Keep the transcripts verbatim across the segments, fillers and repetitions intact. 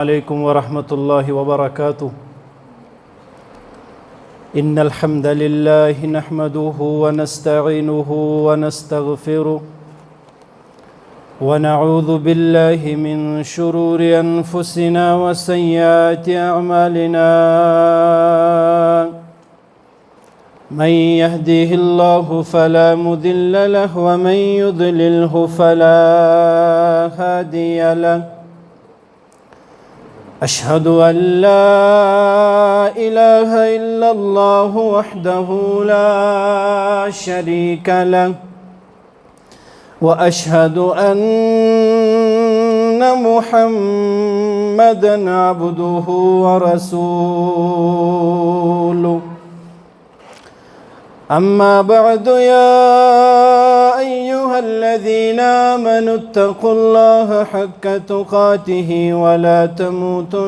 عليكم ورحمة الله وبركاته. إن الحمد لله نحمده ونستعينه ونستغفره، ونعوذ بالله من شرور أنفسنا وسيئات أعمالنا. من يهده الله فلا مضل له، ومن يضلله فلا هادي له. أشهد أن لا إله إلا الله وحده لا شريك له، وأشهد أن محمدا عبده ورسوله. أما بعد، يا أيها الذين آمنوا اتقوا الله حق تقاته ولا تموتن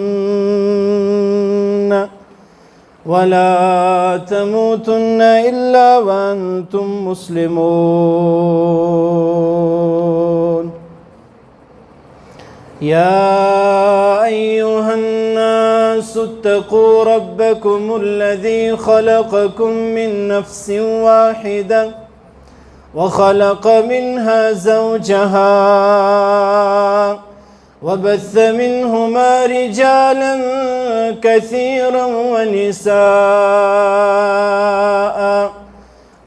ولا تموتن إلا وأنتم مسلمون. يا أيها الناس اتقوا ربكم الذي خلقكم من نفس واحدة وخلق منها زوجها وبث منهما رجالا كثيرا ونساء،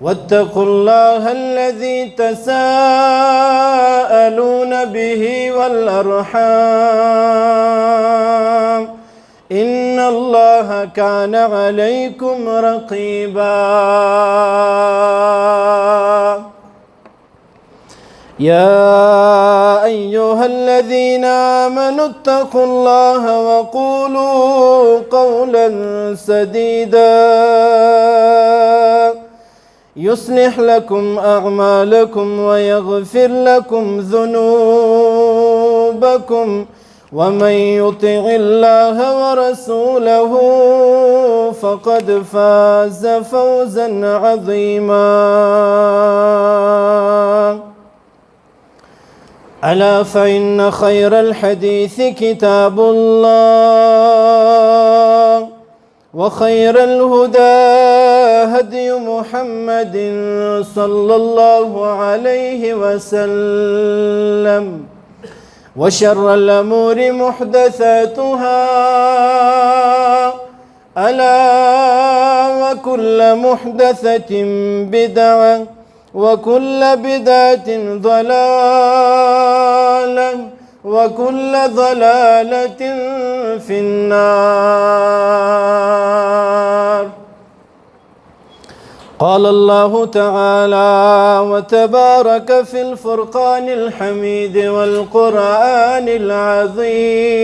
واتقوا الله الذي تساءلون به والأرحام، إن الله كان عليكم رقيبا. يا أيها الذين آمنوا اتقوا الله وقولوا قولا سديدا يصلح لكم أعمالكم ويغفر لكم ذنوبكم، ومن يطع الله ورسوله فقد فاز فوزا عظيما. ألا فإن خير الحديث كتاب الله، وخير الهدى هدي محمد صلى الله عليه وسلم، وشر الأمور محدثاتها، ألا وكل محدثة بدعة، وكل بدعة ضلالة، وكل ضلالة في النار. قال الله تعالى وتبارك في الفرقان الحميد والقرآن العظيم،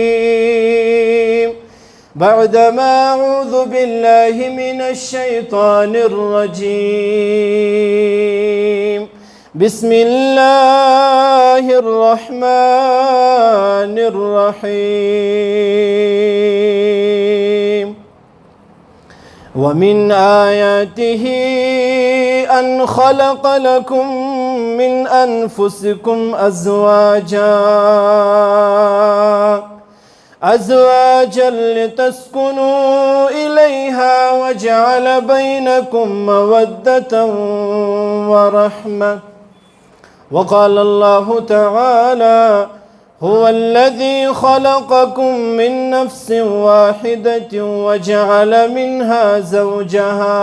بعدما أعوذ بالله من الشيطان الرجيم، بسم الله الرحمن الرحيم. ومن آياته أن خلق لكم من أنفسكم أزواجا أزواجا لتسكنوا إليها وجعل بينكم مودة ورحمة. وقال الله تعالى: هو الذي خلقكم من نفس واحدة وجعل منها زوجها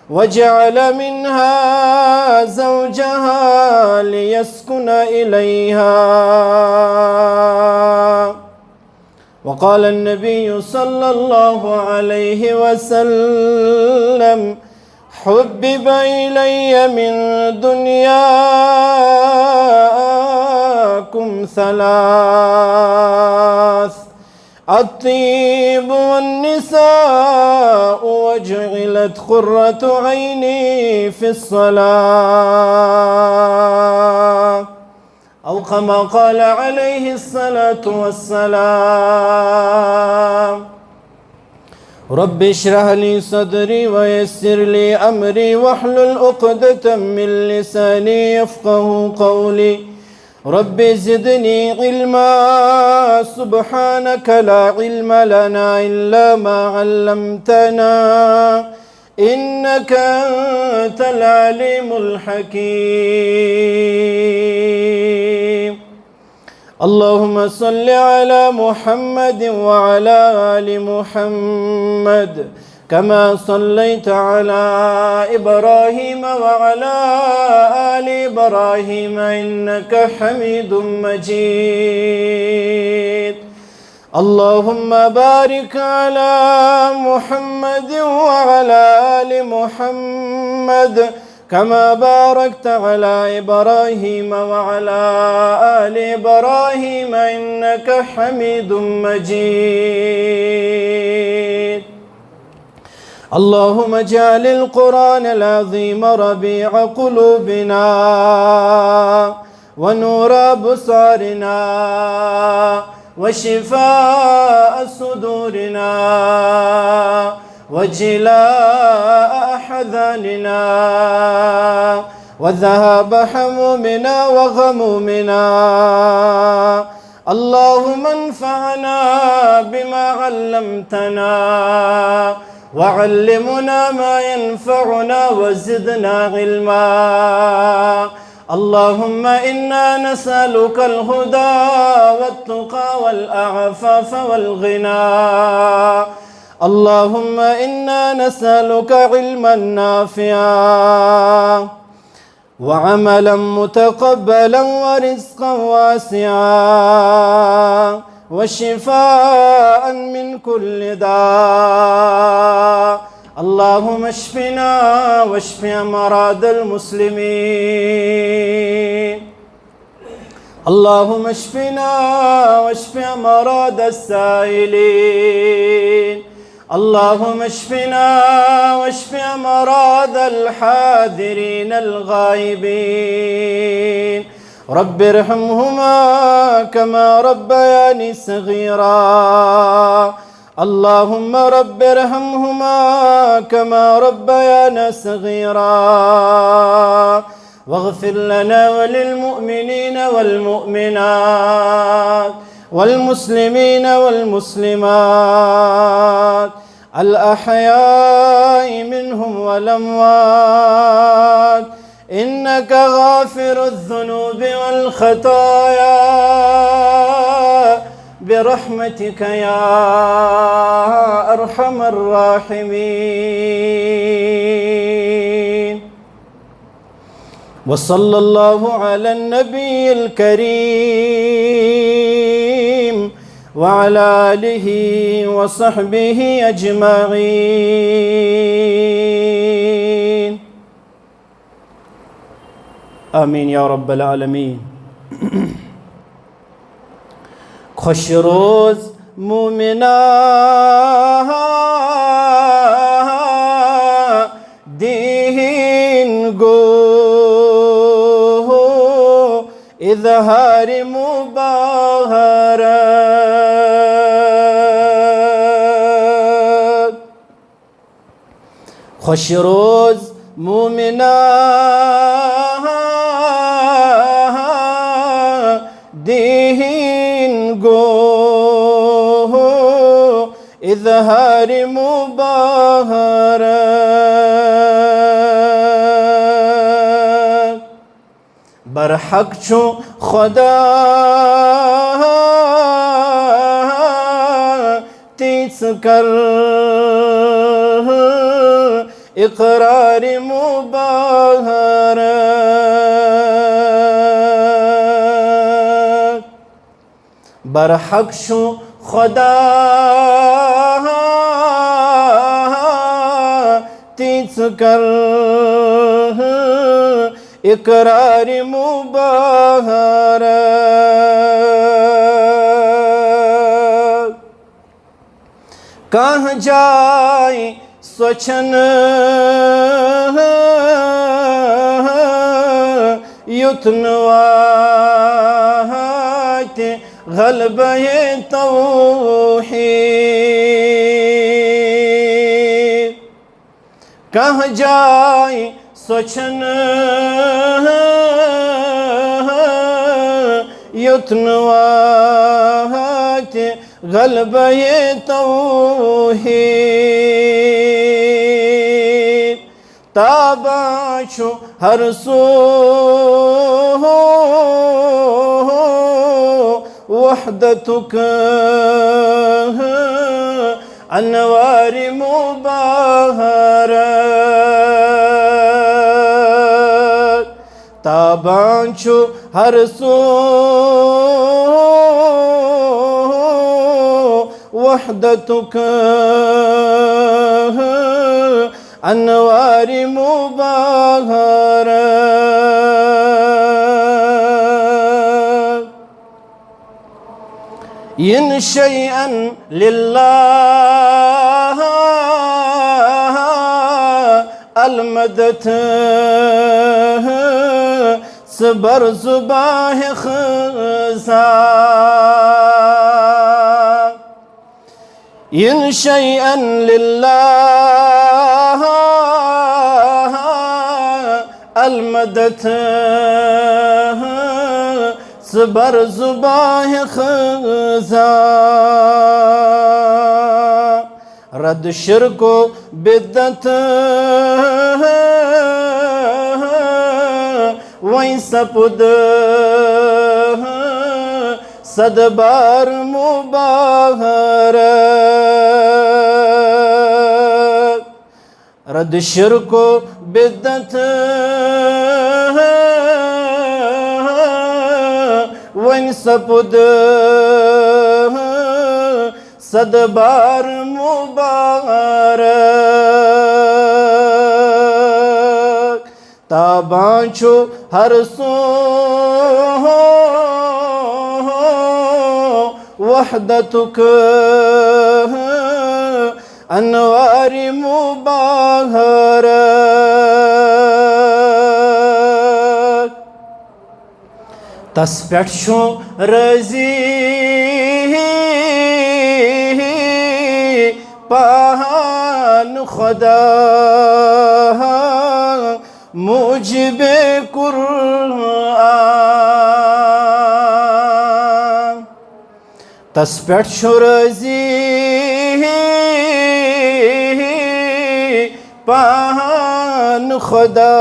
وجعل منها زوجها ليسكن إليها. وقال النبي صلى الله عليه وسلم: حبب إلي من دنياكم ثلاث: الطيب والنساء، وجعلت قرة عيني في الصلاة. أو كما قال عليه الصلاة والسلام. رب اشرح لي صدري ويسر لي أمري واحلل عقدة من لساني يفقه قولي. رب زدني علما. سبحانك لا علم لنا إلا ما علمتنا إنك أنت العليم الحكيم. اللهم صل على محمد وعلى آل محمد كما صليت على إبراهيم وعلى آل إبراهيم إنك حميد مجيد. اللهم بارك على محمد وعلى آل محمد كما باركت على إبراهيم وعلى آل إبراهيم إنك حميد مجيد. اللهم اجعل القرآن العظيم ربيع قلوبنا ونور أبصارنا وشفاء صدورنا وجلاء أحزاننا وذهاب همومنا وغمومنا. اللهم انفعنا بما علمتنا وعلمنا ما ينفعنا وزدنا علما. اللهم إنا نسألك الهدى والتقى والعفاف والغنى. اللهم إنا نسألك علما نافعا وعملا متقبلا ورزقا واسعا وشفاء من كل داء. اللهم اشفنا واشف أمراض المسلمين. اللهم اشفنا واشف أمراض السائلين. اللهم اشفنا واشف أمراض الحاضرين الغائبين. رب ارحمهما كما ربياني صغيرا. اللهم رب ارحمهما كما ربيانا صغيرا. واغفر لنا وللمؤمنين والمؤمنات والمسلمين والمسلمات الأحياء منهم والأموات إنك غافر الذنوب والخطايا برحمتك يا أرحم الراحمين. وصلى الله على النبي الكريم وعلى آله وصحبه أجمعين. آمين يا رب العالمين. خۄش روز مومنا، دیٖن گوٚو اظہار مبارک۔ خۄش روز مومنا، دیٖن گوٚو اظہار مبارک۔ برحق چھُ خدا، تی ژٕ کر اقرار مبارک۔ برحق چھُ خدا، تی ژٕ کر اقرار مبارک۔ کانٛہہ جاے سۄ چھَنہٕ یوٚت نہٕ واتہِ غلبہٕ توحیٖد۔ کانٛہہ جاے سۄ چھَنہٕ یوٚت نہٕ واتہِ غلبہٕ یہِ توحیٖد۔ تابان چھُ ہر سُہ وحدتُک انوارِ مبارک۔ تابان چھُ ہر سُہ وحدتُک انوارِ مبارک۔ إن شيئا لله المدد، صبر زباه خزان. إن شيئا لله المدد، صبر زباه خزان۔ رد شرک و بدعت وۄنۍ سپُد صد بار مبارک۔ رد شرک و بدعت وۄنۍ سپُد صد بار مبارک۔ تابان چھُ ہر سُہ وحدتُک انوارِ مبارک۔ تس پٮ۪ٹھ چھُ رٲضی پہن خدا موجب قرآن۔ تس پٮ۪ٹھ چھُ رٲضی پہن خدا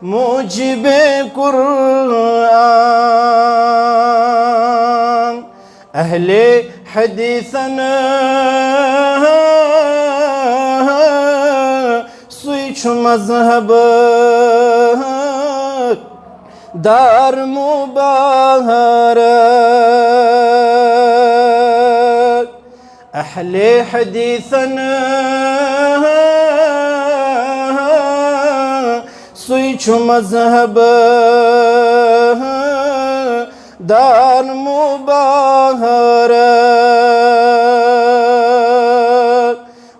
موجب قرآن۔ اہل حدیثن سُے چھُ مذہب دار مبارک۔ اہل حدیثن سُے چھُ مذہب دار مبارک۔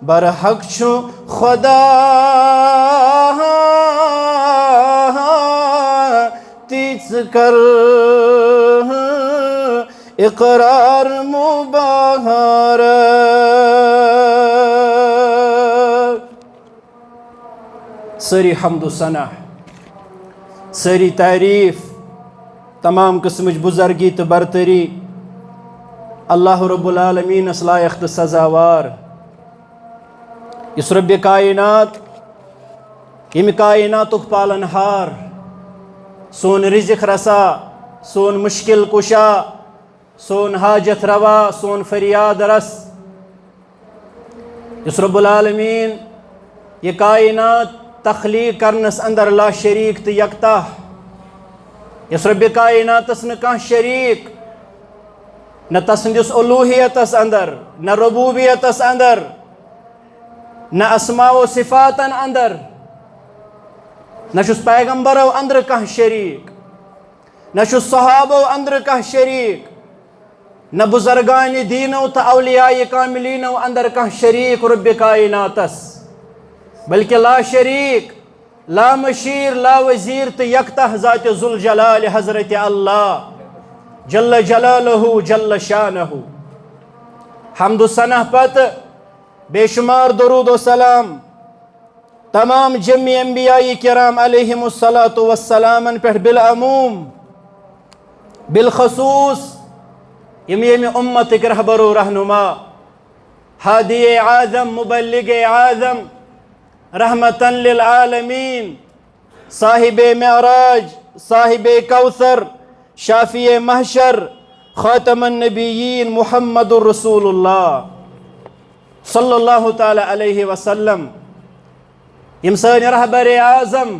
برحق چھُ خدا تی ژٕ کر اقرار مبارک۔ سٲری حمد و ثنا، سٲری تعریٖف، تمام قٕسمٕچ بُزرگی تہٕ برتری اللہ رب العالمینس لایق تہٕ سزاوار، یُس رب کائنات، ییٚمہِ کائناتُک پالن ہار، سون رزق رسا، سون مشکل کشا، سون حاجت روا، سون فریاد رس، یُس رب العالمین یہِ کائنات تخلیق کرنس اندر لا شریک تہٕ یکتا، یُس رب کائناتس نہٕ کانٛہہ شریک، نہ تسٕنٛدِس الوہیتس اندر، نہ ربوبیتس اندر، نہ اسماء و صفاتن اندر، نہ چھُس پیغمبرو اندر کانٛہہ شریک، نہ چھُس صحابو اندر کانٛہہ شریک، نہ بزرگان دینو تہٕ اولیاء کاملینو اندر کانٛہہ شریک رب کائناتس، بلکہ لا شریک، لا مشیر، لا وزیر تہٕ یکتا ذات ذوالجلال حضرت اللہ جل جلالہ جل شانہ۔ حمد و ثنا پتہٕ بے شمار درود و سلام تمام جمع انبیاء کرام علیہم الصلوۃ والسلامن پٮ۪ٹھ بالعموم، بالخصوص یِم ییٚمہِ اُمتٕکۍ رہبر و رہنما، ہادی اعظم، مبلغ اعظم، رحمتاً للعالمین، صاحب معراج، صاحب کوثر، شافی محشر، خاتم النبیین محمد رسول اللہ صلی اللہ تعالی علیہ وسلم، یِم سٲنۍ رہبر اعظم،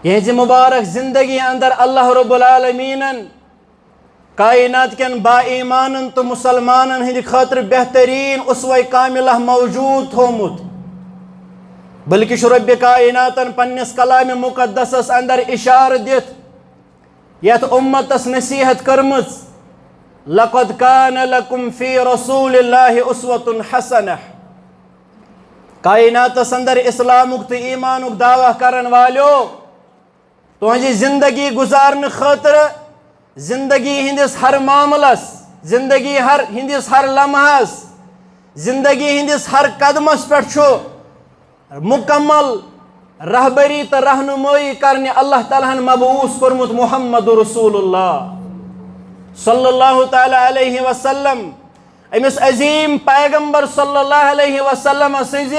یِہنٛزِ مبارک زندگی اندر اللہ رب العالمینن کائنات کٮ۪ن با ایمانن تہٕ مسلمانن ہٕنٛدِ خٲطرٕ بہتریٖن اسوہ کاملہ موجود تھوومُت، بلکہ چھُ رب کائناتن پننِس کلام مقدسس اندر اشارٕ دِتھ یتھ امتس نصیحت کٔرمٕژ، "لقد کان لکم فی رسول اللہ اسوۃ حسنہ"۔ کائناتس اندر اسلامُک تہٕ ایمانُک دعویٰ کرن والیو، تُہنٛزِ زندگی گزارنہٕ خٲطرٕ، زندگی ہٕنٛدِس ہر معاملس، زندگی ہر ہٕنٛدِس ہر لمحس، زندگی ہٕنٛدِس ہر قدمس پٮ۪ٹھ چھُ مکمل رہبری تہٕ رہنمٲیی کرنہِ اللہ تعالیٰ ہن مبعوث کوٚرمُت محمد رسول اللہ صلی اللہ تعالیٰ علیہ وسلم۔ أمِس عظیٖم پیغمبر صلی اللہ علیہ وسلم سٕنٛزِ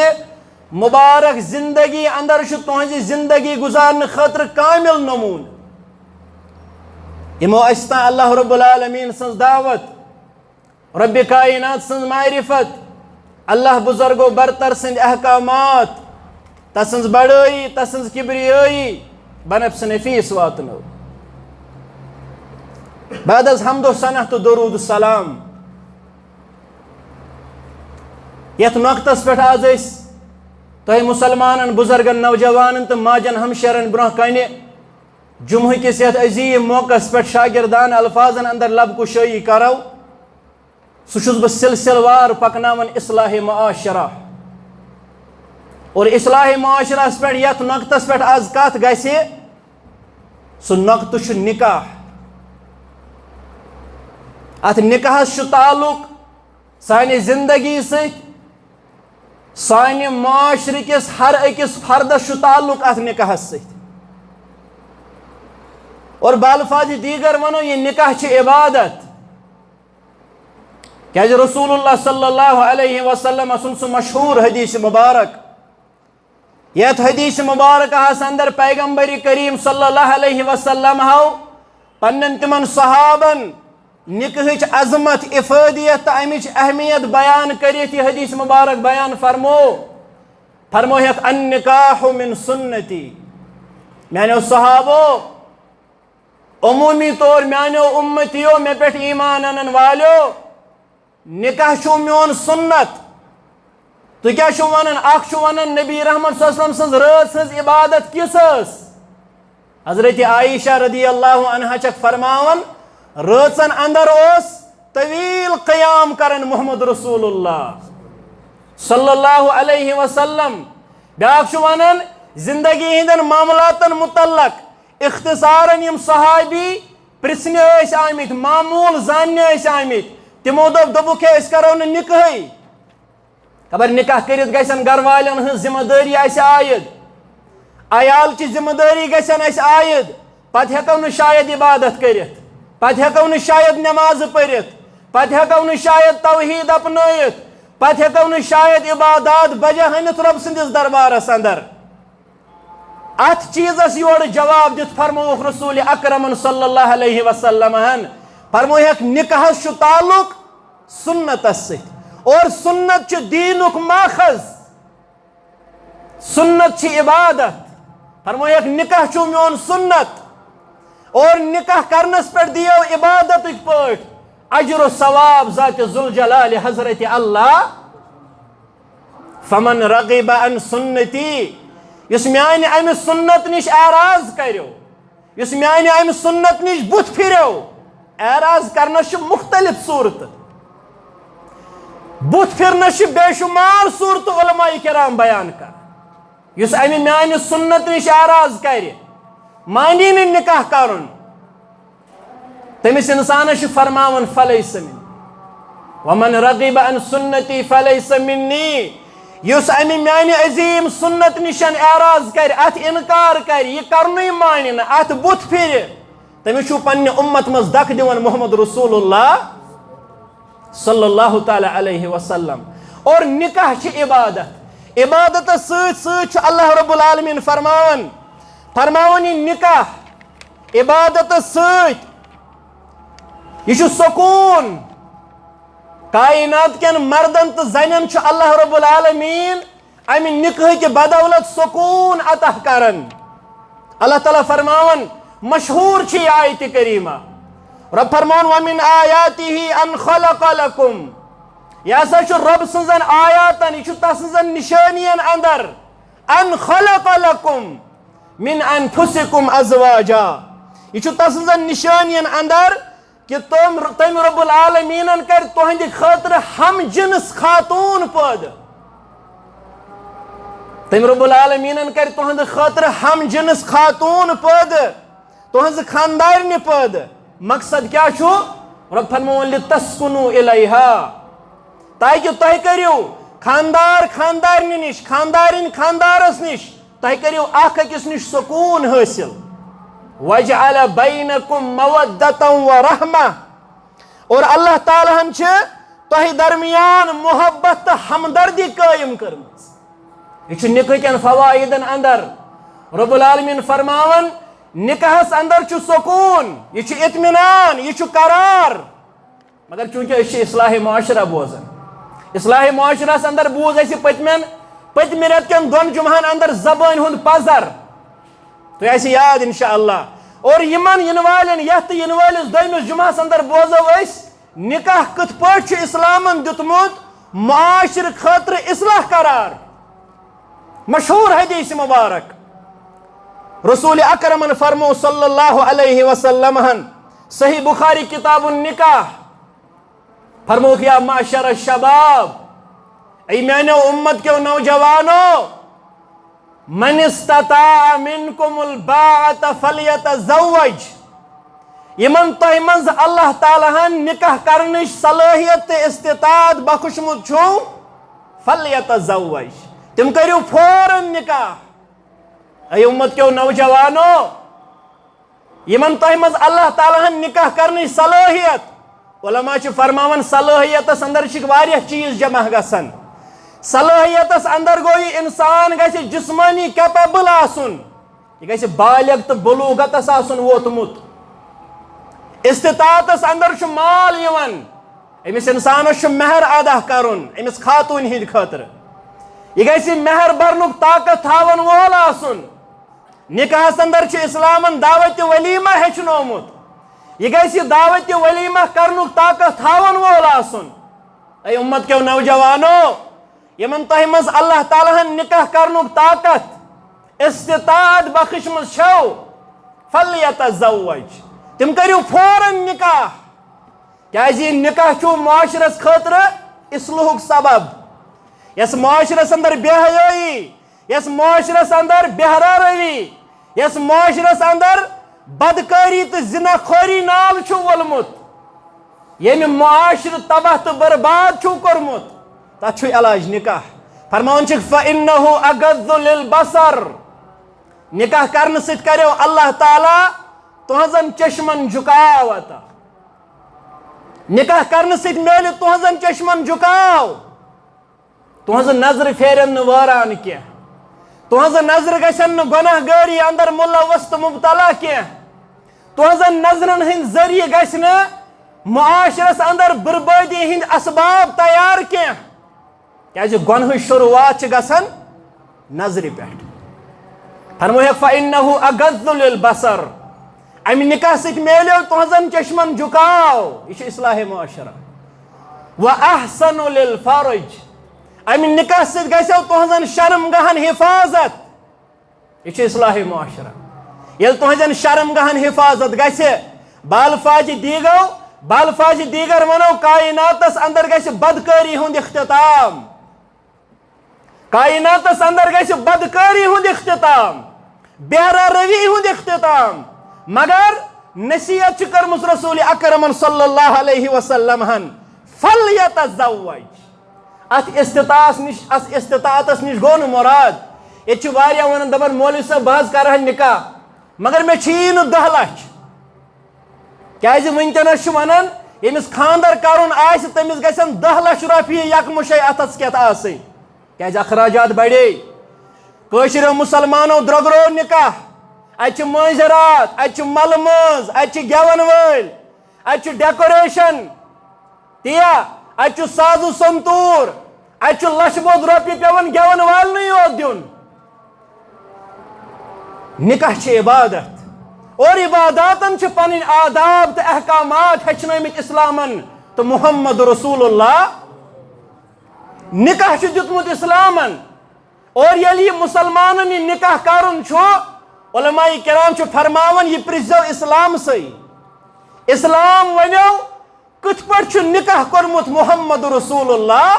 مبارک زندگی اندر چھُ تُہنٛزِ زندگی گزارنہٕ خٲطرٕ کامل نمونہٕ۔ یِمو اَسہِ تام اللہ رب العالمین سٕنٛز دعوت، رب کائنات سٕنٛز معرفت، اللہ بزرگ و برتر سٕنٛدۍ احکامات، تسٕنٛز بڑٲیی، تسٕنٛز کبریٲیی بنفس نفیس واتنٲو۔ بعد از حمد و ثنا تہٕ درود و سلام، یتھ نقطس پٮ۪ٹھ آز أسۍ تۄہہِ مسلمانن، بزرگن، نوجوانن تہٕ ماجن ہمشیرن برونٛہہ کنہِ جمعہ کِس یتھ عظیٖم موقعس پٮ۪ٹھ شاگردانہٕ الفاظن اندر لب کشٲیی کرو، سُہ چھُس بہٕ سلسلہٕ وار پکناوان اصلاح معاشرہ۔ اور اصلاح معاشرہس پٮ۪ٹھ یتھ نقطس پٮ۪ٹھ آز کتھ گژھِ، سُہ نقطہٕ چھُ نکاح۔ اتھ نکاحس چھُ تعلق سانہِ زندگی سۭتۍ، سانہِ معاشرٕ کِس ہر أکِس فردس چھُ تعلق اتھ نکاحس سۭتۍ۔ اور بالفاظ دیگر ونو، یہِ نکاح چھِ عبادت۔ کیازِ رسول اللہ صلی اللہ علیہ وسلم سُنٛد سُہ مشہوٗر حدیث مبارک، یتھ حدیث مبارکہس اندر پیغمبر کریم صلی اللہ علیہ وسلم ہو پنن تمن صحابن نکاحٕچ عظمت، افادیت تہٕ امِچ اہمیت بیان کٔرِتھ یہِ حدیث مبارک بیان فرمو، فرموہکھ، "النکاح من سنتی"۔ میانیو صحابو، عمومی طور میانیو امتیو، مےٚ پٮ۪ٹھ ایمان انن والیو، نکاح چھُ میون سنت۔ تُہۍ کیٛاہ چھِو ونان؟ اکھ چھُ ونان نبی رحمت صلی اللہ علیہ وسلم سٕنٛز رٲژ ہٕنٛز عبادت کِژھ ٲس؟ حضرت عائشہ رضی اللہ عنہا چھکھ فرماوان، رٲژن اندر اوس طویل قیام کران محمد رسول اللہ صلی اللہ علیہ وسلم۔ بیاکھ چھُ ونان زندگی ہٕنٛدٮ۪ن معاملاتن متعلق اختصارن یِم صحابی پرژھنہِ ٲسۍ آمٕتۍ، معمول زاننہِ ٲسۍ آمٕتۍ، تِمو دوٚپ، دوٚپُکھ، "ہے، أسۍ کرو نہٕ نکاحٕے۔" خبر نکاح کٔرِتھ گژھن گرٕ والٮ۪ن ہٕنٛز ذمہ دٲری اسہِ عائد، عیال چہِ ذمہ دٲری گژھن اسہِ عائد، پتہٕ ہٮ۪کو نہٕ شاید عبادت کٔرِتھ، پتہٕ ہٮ۪کو نہٕ شاید نمازٕ پٔرِتھ، پتہٕ ہٮ۪کو نہٕ شاید توحید اپنٲیِتھ، پتہٕ ہٮ۪کو نہٕ شاید عبادات بجا أنِتھ رۄب سٕنٛدِس دربارس اندر۔ اتھ چیزس یورٕ جواب دِتھ فرمووُکھ رسول اکرمن صلی اللہ علیہ وسلم ہن، فرمووہکھ، نکاحس چھُ تعلق سنتس سۭتۍ، اور سنت چھُ دینُک ماخذ، سنت چھِ عبادت۔ فرمووہکھ، نکاح چھُ میون سنت، اور نکاح کرنس پٮ۪ٹھ دِیو عبادتٕکۍ پٲٹھۍ اجر و ثواب ذات ذوالجلال حضرت اللہ۔ فمن رغب عن سنتی، یُس میانہِ امہِ سنت نِش اعراض کریو، یُس میانہِ امہِ سنت نِش بُتھ پھِریو، اعراض کرنس چھِ مختلف صورتہٕ، بُتھ پھِرنس چھِ بے شمار صورتہٕ علماء کرام بیان کران۔ یُس امہِ میانہِ سنت نِش اعراض کرِ، مانی نہٕ نکاح کرُن، تٔمِس انسانس چھُ فرماوان، "فلیس منی، ومن رغب عن سنتی فلیس منی"۔ یُس امہِ میانہِ عظیم سنت نِشن اعراض کرِ، اتھ انکار کرِ، یہِ کرنُے مانہِ نہٕ، اتھ بُتھ پھرِ، تٔمِس چھُو پننہِ امت منٛز دکھ دِوان محمد رسول اللہ صلی اللہ تعالیٰ علیہ وسلم۔ اور نکاح چھِ عبادت۔ عبادتس سۭتۍ سۭتۍ چھُ اللہ رب العالمین فرماوان، فرماوان یہِ نکاح عبادتس سۭتۍ، یہِ چھُ سکوٗن۔ کائنات کٮ۪ن مردن تہٕ زنٮ۪ن چھُ اللہ رب العالمین امہِ نکاح کہِ بدولت سکوٗن عطا کران۔ اللہ تعالیٰ فرماوان، مشہوٗر چھِ یہِ آیت کریمہ، رب فرماوان، وَمِنْ آيَاتِهِ أَنْ خَلَقَ لَكُمْ۔ یہِ ہسا چھُ رب سٕنٛزن آیاتن، یہِ چھُ تس سٕنٛزن نشٲنین اندر، أَنْ خَلَقَ لَكُمْ مِنْ أَنْفُسِكُمْ أَزْوَاجًا۔ یہِ چھُ تس سٕنٛزن نشٲنین اندر کہ تم، تٔمۍ رب العالمیٖنن کرِ تُہنٛدِ خٲطرٕ ہم جنس خاتوٗن پٲدٕ۔ تٔمۍ رب العالمیٖنن کرِ تُہنٛدِ خٲطرٕ ہم جنس خاتوٗن پٲدٕ، تُہنٛزِ خاندارنہِ پٲدٕ۔ مقصد کیٛاہ چھُ؟ رب فرمووُن، لِتَسْكُنُوا إِلَيْهَا، تاکہِ تۄہہِ کٔرِو خاندار خاندارنہِ نِش، خاندارِنۍ خاندارس نِش، تۄہہِ کٔرِو اکھ أکِس نِش سکوٗن حٲصِل۔ وَجَعَلَ بَيْنَكُمْ مَوَدَّةً وَرَحْمَةً۔ اور اللہ تعالیٰ ہن چھِ تۄہہِ درمیان محبت تہٕ ہمدردی قٲیِم کٔرمٕژ۔ یہِ چھُ نکاح کٮ۪ن فوائدن اندر۔ رب العالمین فرماوان، نکاحس اندر چھُ سکوٗن، یہِ چھُ اطمینان، یہِ چھُ قرار۔ مگر چونکہ أسۍ چھِ اصلاح معاشرہ بوزان، اصلاح معاشرہس اندر بوز اسہِ پٔتمٮ۪ن، پٔتمہِ رٮ۪تہٕ کٮ۪ن دۄن جمعہن اندر زبٲنۍ ہُنٛد پزر۔ تۄہہِ آسہِ یاد انشاءاللہ۔ اور یِمن یِنہٕ والٮ۪ن، یتھ تہٕ یِنہٕ وٲلِس دوٚیمِس جمعہس اندر بوزو أسۍ، نکاح کِتھ پٲٹھۍ چھُ اسلامن دیُتمُت معاشرٕ خٲطرٕ اصلاح قرار۔ مشہوٗر حدیث مبارک، رسول اکرمن فرمو صلی اللہ علیہ وسلم ہن، صحیح بخاری کتاب النکاح، فرموک، یا معشر الشباب، اے میانیو امت کیو نوجوانو، من استطاع منکم الباءة فلیتزوج۔ یمن تۄہہِ منٛز اللہ تعالیٰ ہن نکاح کرنٕچ صلٲحیت تہٕ استطاعت بخشمُت چھُو، فلیتزوج، تِم کٔرِو فوراً نکاح۔ اے امت کیو نوجوانو، یمن تۄہہِ منٛز اللہ تعالیٰ ہن نکاح کرنٕچ صلٲحیت، علماء چھِ فرماوان، صلٲحیتس اندر چھِ واریاہ چیٖز جمع گژھان۔ صلٲحیتس اندر گوٚو، یہِ انسان گژھِ جسمٲنی capable آسُن، یہِ گژھِ بالغ تہٕ بلوغتس آسُن ووتمُت۔ استطاعتس اندر چھُ مال یِوان، أمِس انسانس چھُ مہر ادا کرُن أمِس خاتوٗنہِ ہٕنٛدِ خٲطرٕ۔ یہِ گژھِ مہر برنُک طاقت تھاون وول آسُن۔ نکاحس اندر چھُ اسلامن دعوت ولیمہ ہیٚچھنومُت۔ یہِ گژھِ دعوت ولیمہ کرنُک طاقت تھاون وول آسُن۔ اے امت کیو نوجوانو، یمن تۄہہِ منٛز اللہ تعالیٰ ہن نکاح کرنُک طاقت، استطاعت بخشمٕژ چھو، فلیتزوج، تِم کٔرِو فوراً نکاح۔ کیازِ یہِ نکاح چھُ معاشرس خٲطرٕ اصلاحُک سبب۔ یس معاشرس اندر بے حیٲیی، یس معاشرس اندر بہرا روی، یس معاشرس اندر بدکاری تہٕ زنا خوری نال چھُ وولمُت، ییٚمہِ معاشرٕ تباہ تہٕ برباد چھُ کوٚرمُت، تتھ چھُ علاج نکاح۔ فرماوان چھِکھ، فَإِنَّهُ أَغَضُّ لِلْبَصَرِ۔ نکاح کرنہٕ سۭتۍ کریو اللہ تعالیٰ تُہنٛزن چشمن جھکاو عطا۔ نکاح کرنہٕ سۭتۍ میلہِ تُہنٛزن چشمن جھکاو۔ تُہنٛزٕ نظرٕ پھیرن نہٕ وٲران کینٛہہ۔ تُہنٛزٕ نظرٕ گژھن نہٕ گۄناہ گٲری اندر ملوث تہٕ مبتلا کینٛہہ۔ تُہنٛزن نظرن ہٕنٛدۍ ذٔریعہٕ گژھِ نہٕ معاشرس اندر بربٲدی ہٕنٛدۍ اسباب تیار کینٛہہ۔ کیازِ گۄنہٕچ شروعات چھِ گژھان نظرِ پٮ۪ٹھ۔ فرمووُکھ، فَإِنَّهُ أَغَضُّ لِلْبَصَرِ۔ امہِ نکاح سۭتۍ میلیو تُہنٛزن چشمن جھکاو، یہِ چھُ اصلاح معاشرہ۔ وَأَحْسَنُ لِلْفَرْجِ۔ امہِ نکاح سۭتۍ گژھیو تُہنٛزن شرم گاہن حفاظت، یہِ چھُ اصلاح معاشرہ۔ ییٚلہِ تُہنٛزن شرم گاہن حفاظت گژھِ، بالفاظِ دیگو، بالفاظِ دیگر ونو، کائناتس اندر گژھِ بدکٲری ہُنٛد اختتام۔ کائناتس اندر گژھِ بدکٲری ہُنٛد اختتام، بہرا روی ہُنٛد اختتام۔ مگر نصیحت چھِ کٔرمٕژ رسول اکرمن صلی اللہ علیہ وسلم ہن، فلیتزوج۔ اتھ استطاعتس نِش، اتھ استطاعتس نِش گوٚو نہٕ مراد۔ ییٚتہِ چھِ واریاہ ونان، دپان، "مولوی صٲب، بہٕ حظ کرٕ ہا نکاح، مگر مےٚ چھِی نہٕ دَہ لَچھ۔" کیازِ وٕنکیٚنس چھِ ونان، ییٚمِس خاندر کرُن آسہِ، تٔمِس گژھن دَہ لَچھ رۄپیہِ یکمُشے اتھس کٮ۪تھ آسٕنۍ، کیازِ اخراجات بڑے۔ کٲشرٮ۪و مسلمانو درٛوگرو نکاح۔ اتہِ چھِ مٲنٛزِ راتھ، اتہِ چھِ ملہٕ مٲنٛز، اتہِ چھِ گٮ۪ون وٲلۍ، اتہِ چھُ decoration، تیا، اتہِ چھُ ساز و سنتور، اتہِ چھُ لچھ بوٚد رۄپیہِ پٮ۪وان گٮ۪ون والنٕے یوت دیُن۔ نکاح چھِ عبادت، اور عباداتن چھِ پنٕنۍ آداب تہٕ احکامات ہیٚچھنٲومٕتۍ اسلامن تہٕ محمد رسول اللہ۔ نکاح چھُ دیُتمُت اسلامن، اور ییٚلہِ یہِ مسلمانن یہِ نکاح کرُن چھُ، علماء کرام چھِ فرماوان، یہِ پرژھزیو اسلامسٕے۔ اسلام ونیو، کِتھ پٲٹھۍ چھُ نکاح کوٚرمُت محمد رسول اللہ؟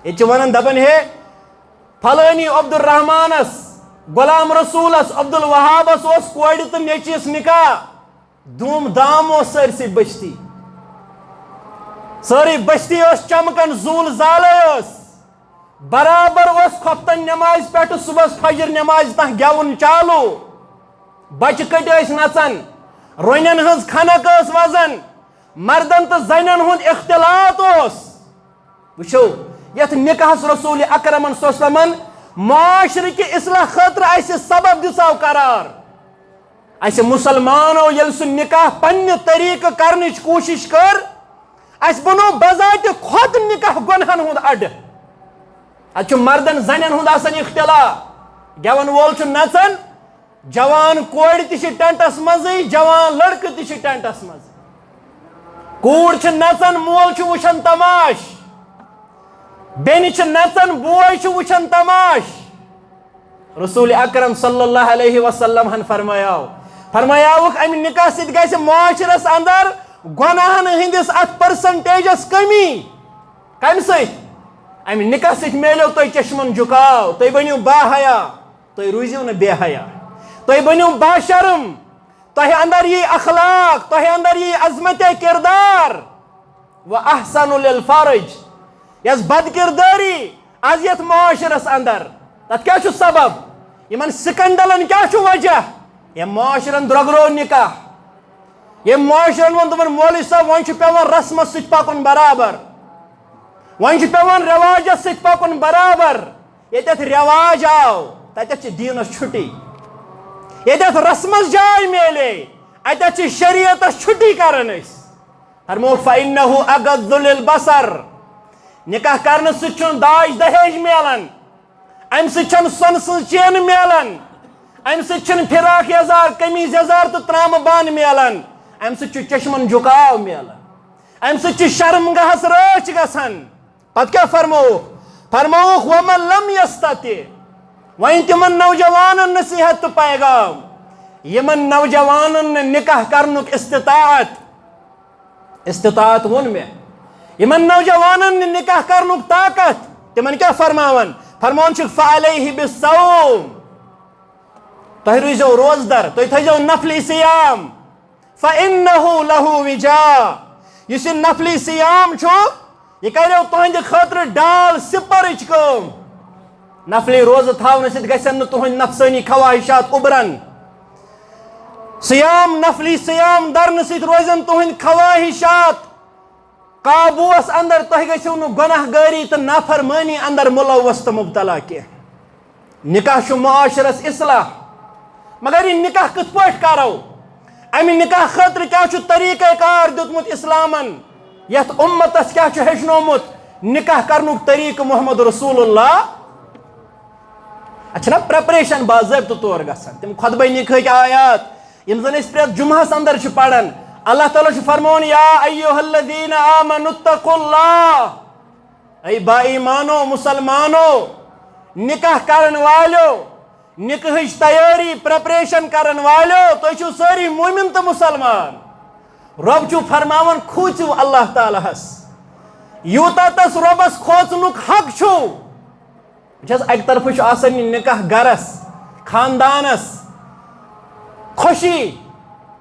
ییٚتہِ چھِ ونان، دپان، ہے، فلٲنی عبدالرحمانس، غلام رسولس، عبدالوہابس اوس کورِ تہٕ نیٚچوِس نکاح۔ دھوم دھام اوس سٲرسٕے بستی، سٲرٕے بستی ٲس چمکان، زوٗل زالے ٲس۔ برابر اوس خۄفتن نمازِ پٮ۪ٹھٕ صبحس فجر نمازِ تام گٮ۪وُن چالو۔ بچہٕ کٔٹۍ ٲسۍ نژان، رۄنٮ۪ن ہٕنٛز خنک ٲس وزان، مردن تہٕ زنٮ۪ن ہُنٛد اختلاط اوس۔ وٕچھو، یتھ نکاحس رسول اکرمن صلی اللہ علیہ وسلمن معاشرٕ کہِ اصلاح خٲطرٕ اسہِ سبب دِژاو قرار۔ اسہِ مسلمانو ییٚلہِ سُہ نکاح پننہِ طریقہٕ کرنٕچ کوٗشش کٔر، اسہِ بنوو بذات خود نکاح گۄنہن ہُنٛد اڈٕ۔ اتہِ چھُ مردن زنٮ۪ن ہُنٛد آسان اختلاط، گٮ۪ون وول چھُ نژان، جوان کورِ تہِ چھِ ٹینٹس منٛزٕے، جوان لڑکہٕ تہِ چھِ ٹینٹس منٛز۔ کوٗر چھِ نژان، مول چھُ وٕچھان تماش، بیٚنہِ چھِ نژان، بوے چھُ وٕچھان تماش۔ رسول اکرم صلی اللہ علیہ وسلم ہن فرمایاو، فرمایاوُکھ، امہِ نکاح سۭتۍ گژھِ معاشرس اندر گۄناہن ہٕنٛدِس اتھ پرسنٹیجس کمی۔ کمہِ سۭتۍ؟ امہِ نکاح سۭتۍ میلیو تۄہہِ چشمن جھکاو، تُہۍ بٔنِو باحیا، تُہۍ روٗزِو نہٕ بے حیا، تُہۍ بٔنِو باشرم، تۄہہِ اندر یی اخلاق، تۄہہِ اندر یی عظمت کردار۔ و احسن للفرج، یۄس بد کردٲری از یتھ معاشرس اندر، تتھ کیٛاہ چھُ سبب؟ یِمن سکینڈلن کیٛاہ چھُ وجہ؟ ییٚمۍ معاشرن درٛوگرو نکاح، ییٚمۍ معاشرن ووٚن، دوٚپُن، مولوی صٲب، وۄنۍ چھُ پٮ۪وان رسمس سۭتۍ پکُن برابر، وۄنۍ چھُ پٮ۪وان رٮ۪واجس سۭتۍ پکُن برابر۔ ییٚتٮ۪تھ رٮ۪واج آو، تتٮ۪تھ چھِ دیٖنس چھُٹی۔ ییٚتٮ۪تھ رسمس جاے میلے، اتٮ۪تھ چھِ شریعتس چھُٹی کران أسۍ۔ فرمووُکھ، فإنه أغض للبصر۔ نکاح کرنہٕ سۭتۍ چھُنہٕ داج دہیج میلان، امہِ سۭتۍ چھَنہٕ سۄنہٕ سٕنٛز چینہٕ میلان، امہِ سۭتۍ چھِنہٕ فراق یزار، قمیٖض یزار تہٕ ترامہٕ بانہٕ میلان، امہِ سۭتۍ چھُ چشمن جھکاو میلان، امہِ سۭتۍ چھِ شرمگاہس رٲچھ گژھان۔ پتہٕ کیٛاہ فرمووُکھ؟ فرمووُکھ، ومن لم یستطع، وۄنۍ تِمن نوجوانن نصیحت تہٕ پیغام، یِمن نوجوانن نہٕ نکاح کرنُک استطاعت، استطاعت ووٚن مےٚ، یِمن نوجوانن نہٕ نکاح کرنُک طاقت، تِمن کیٛاہ فرماوان؟ فرماوان چھُکھ، فعلیہ بالصوم، تُہۍ روٗزیو روزدر، تُہۍ تھٲیزیو نفلی صیام، فإنه له وجاء، یُس یہِ نفلی صیام چھُ، یہِ کریو تُہنٛدِ خٲطرٕ ڈال سپرٕچ کٲم۔ نفلی روزٕ تھاونہٕ سۭتۍ گژھن نہٕ تُہنٛدۍ نفسٲنی خواہشات اُبرن۔ صیام، نفلی صیام درنہٕ سۭتۍ روزن تُہنٛدۍ خواہشات قابوٗوس اندر، تۄہہِ گژھِو نہٕ گۄناہ گٲری تہٕ نافرمٲنی اندر ملوث تہٕ مبتلا کینٛہہ۔ نکاح چھُ معاشرس اصلاح، مگر یہِ نکاح کِتھ پٲٹھۍ کرو؟ امہِ نکاح خٲطرٕ کیٛاہ چھُ طریقہ کار دیُتمُت اسلامن؟ یتھ امتس کیٛاہ چھُ ہیٚچھنومُت نکاح کرنُک طریقہٕ محمد رسول اللہ؟ اتھ چھنہ پریپریشن باضٲبطہٕ طور گژھان؟ تِم خطبہ نکاحٕکۍ آیات یِم زن أسۍ پرٛٮ۪تھ جمعہس اندر چھِ پران، اللہ تعالیٰ چھُ فرماوان، یا ایھا الذین آمنوا اتقوا اللہ، اے با ایمانو، مسلمانو، نکاح کرن والیو، نکاحٕچ تیٲری، پریپریشن کرن والیو، تُہۍ چھِو سٲری مومن تہٕ مسلمان۔ رۄب چھُ فرماوان، کھوٗژِو اللہ تعالیٰ ہس، یوٗتاہ تس رۄبس کھوژنُک حق چھُ۔ وٕچھ حظ، اَکہِ طرفہٕ چھُ آسان یہِ نکاح گرس، خاندانس، خوشی،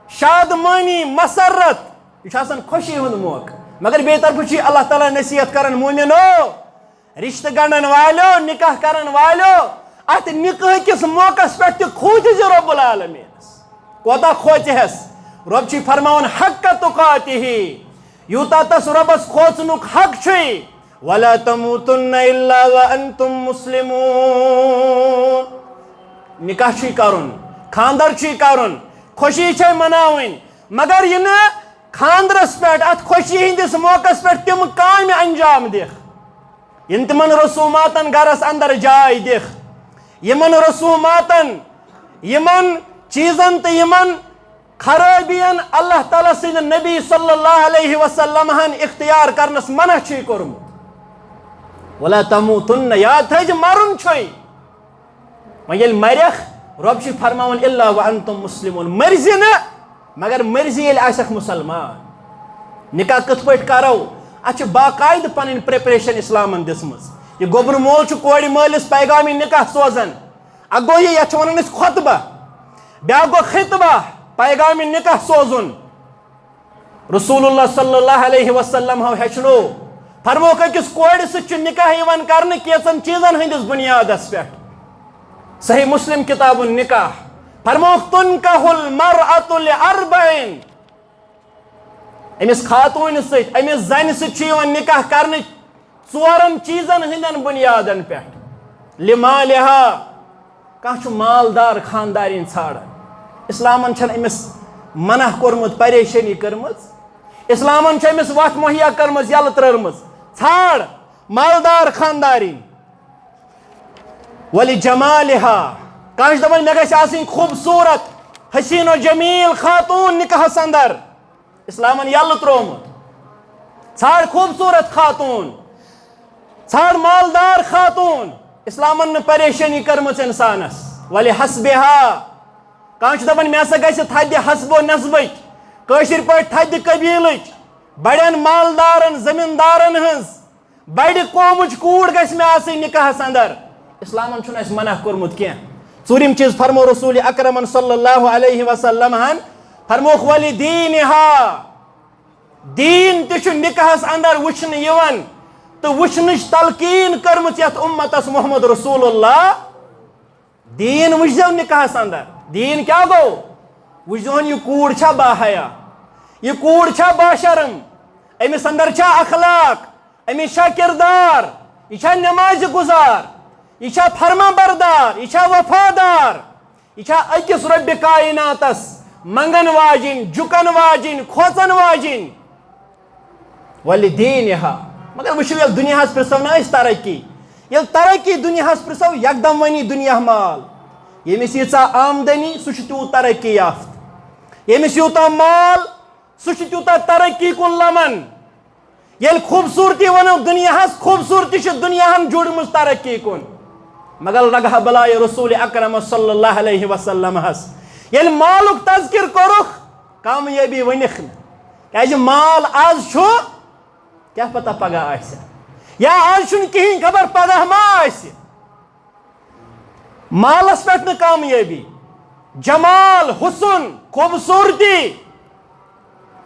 شادمٲنی، مسرت، یہِ چھُ آسان خوشی ہُنٛد موقعہٕ۔ مگر بیٚیہِ طرفہٕ چھُ اللہ تعالیٰ نصیحت کران، مومنو، رشتہٕ گنڈن والٮ۪و، نکاح کرن والٮ۪و، اتھ نکاح کِس موقعس پٮ۪ٹھ تہِ کھوٗژِو زِ رب العالمینس۔ کوتاہ کھوژِ ہس؟ رب چھُ فرماوان، حق تقاتہ، یوٗتاہ تس ربس کھوژنُک حق چھُے، ولا تموتن الا وانتم مسلمون۔ نکاح چھُے کرُن، خاندر چھُے کرُن، خوشی چھے مناوٕنۍ، مگر یہِ نہٕ خاندرس پٮ۪ٹھ، اتھ خوشی ہٕنٛدِس موقعس پٮ۪ٹھ تِم کامہِ انجام دِکھ، یِم تِمن رسوماتن گرس اندر جاے دِکھ، یِمن رسوماتن، یِمن چیٖزن تہٕ یِمن خرٲبین اللہ تعالیٰ سٕنٛدِ نبی صلی اللہ علیہ وسلم ہن اختیار کرنس منع چھُے کوٚرمُت۔ ولا تموتن، یاد تھٲیزِ، مرُن چھُے۔ وۄنۍ ییٚلہِ مرٮ۪کھ، رۄب چھُ فرماوان، الا وانتم مسلمون، مٔرزِ نہٕ، مگر مٔرزِ ییٚلہِ آسٮ۪کھ مُسلمان۔ نکاح کِتھ پٲٹھۍ کرو؟ اتھ چھِ باقاعدٕ پنٕنۍ پریپریشن اسلامن دِژمٕژ۔ یہِ گوٚبرٕ مول چھُ کورِ مٲلِس پیغامِ نکاح سوزان۔ اکھ گوٚو یہِ، یتھ چھِ ونان أسۍ خطبہ، بیاکھ گوٚو خطبہ، پیغامِ نکاح سوزُن۔ رسول اللہ صلی اللہ علیہ وسلم ہو ہیٚچھنو، فرموکھ، أکِس کورِ سۭتۍ چھُ نکاح یِوان کرنہٕ کینٛژن چیٖزن ہٕنٛدِس بُنیادس پٮ۪ٹھ۔ صحیح مسلم کتاب النکاح۔ فرموکھ، تنکح المرأة لاربع۔ أمِس خاتوٗنہِ سۭتۍ، أمِس زنہِ سۭتۍ چھُ یِوان نکاح کرنہٕ ژورن چیٖزن ہٕنٛدٮ۪ن بُنیادن پٮ۪ٹھ۔ لمالہا، کانٛہہ چھُ مالدار خاندارِنۍ ژھانڈان۔ اسلامن چھنہٕ أمِس منع کوٚرمُت، پریشٲنی کٔرمٕژ۔ اسلامن چھِ أمِس وتھ مہیا کٔرمٕژ، یلہٕ ترٲرمٕژ۔ ژھانڈ مالدار خاندارِنۍ۔ ولجمالہا، کانٛہہ چھُ دپان، مےٚ گژھِ آسٕنۍ خوٗبصوٗرت، حسین و جمیل خاتوٗن نکاحس اندر۔ اسلامن یلہٕ تروومُت۔ ژھانڈ خوٗبصوٗرت خاتوٗن، ژھانڈ مالدار خاتوٗن۔ اسلامن نہٕ پریشٲنی کٔرمٕژ انسانس۔ ولحسبہا، کانٛہہ چھُ دپان، مےٚ ہسا گژھِ تھدِ حسب و نسبٕچ، کٲشِر پٲٹھۍ تھدِ قبیلٕچ، بڑٮ۪ن مالدارن زمیٖندارن ہٕنٛز، بڑِ قومٕچ کوٗر گژھِ مےٚ آسٕنۍ نکاحس اندر۔ اسلامن چھُنہٕ اَسہِ منع کوٚرمُت کینٛہہ۔ ژوٗرِم چیٖز فرمو رسول اکرمن صلی اللہ علیہ وسلم ہن، فرموکھ، ولدینہا، دیٖن تہِ چھُ نکاحس اندر وٕچھنہٕ یِوان تہٕ وٕچھنٕچ تلقیٖن کٔرمٕژ یتھ اُمتس محمد رسول اللہ۔ دیٖن وٕچھزیو نکاحس اندر۔ دیٖن کیٛاہ گوٚو؟ وٕچھزِہون، یہِ کوٗر چھا باحیا؟ یہِ کوٗر چھا باشرم؟ أمِس اندر چھا اخلاق؟ أمِس چھا کردار؟ یہِ چھا نمازِ گُزار؟ یہِ چھا فرما بردار؟ یہِ چھا وفادار؟ یہِ چھا أکِس رۄبِ کایناتس منگن واجِنۍ، جُکن واجِنۍ، کھوژن واجِنۍ؟ ولدینہا۔ مگر وٕچھِو، ییٚلہِ دُنیاہس پرٛژھو نہ أسۍ ترقی، ییٚلہِ ترقی دُنیاہس پرٛژھو، یکدم ونی دُنیا مال۔ ییٚمِس ییٖژاہ آمدنی، سُہ چھُ تیوٗت ترقی یافتہٕ۔ ییٚمِس یوٗتاہ مال، سُہ چھُ تیوٗتاہ ترقی کُن لمان۔ ییٚلہِ خوٗبصوٗرتی ونو دُنیاہس، خوٗبصوٗرتی چھِ دُنیاہن جُڑمٕژ ترقی کُن۔ مگر لگہٕ ہا بلایہِ رسول اکرم صلی اللہ علیہ وسلم ہس، ییٚلہِ مالُک تذکر کوٚرُکھ، کامیٲبی ؤنِکھ نہٕ۔ کیازِ مال آز چھُ، کیٛاہ پتہ پگاہ آسہِ۔ یا آز چھُنہٕ کِہیٖنۍ، خبر پگاہ ما آسہِ۔ مالس پٮ۪ٹھ نہٕ کامیٲبی، جمال، حسن، خوٗبصوٗرتی،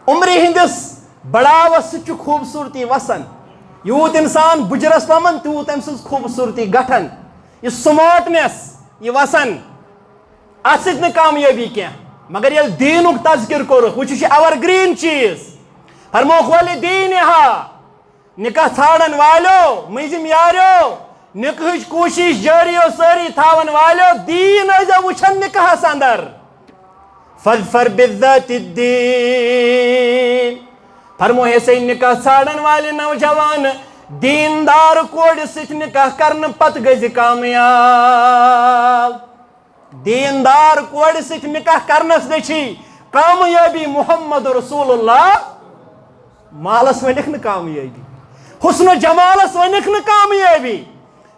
عمرِ ہٕنٛدِس بڑاوس سۭتۍ چھُ خوٗبصوٗرتی وسان۔ یوٗت انسان بُجرس لمان، تیوٗت أمۍ سٕنٛز خوٗبصوٗرتی گٹھان۔ یہِ سمارٹنیس، یہِ وسان۔ اتھ سۭتۍ نہٕ کامیٲبی کینٛہہ۔ مگر ییٚلہِ دیٖنُک تذکر کوٚرُکھ، وٕچھ، یہِ چھُ ایور گرین چیٖز۔ فرموکھ، ولدینہا، نکاح ژھانڈن والیو، مٔنٛزِم یاریو، نکاحٕچ کوٗشش جٲری و سٲری تھاون والیو، دیٖن ٲسۍزیو وٕچھان نکاحس اندر۔ فاظفر بذات الدین۔ فرمو ہے سہی، نکاح ژھانڈن والہِ نوجوان، دیندار کورِ سۭتۍ نکاح کرنہٕ پتہٕ گٔژھِ کامیاب۔ دیندار کورِ سۭتۍ نکاح کرنس نِش چھِ کامیٲبی۔ محمد رسول اللہ، مالس ؤنِکھ نہٕ کامیٲبی، حسن و جمالس ؤنِکھ نہٕ کامیٲبی،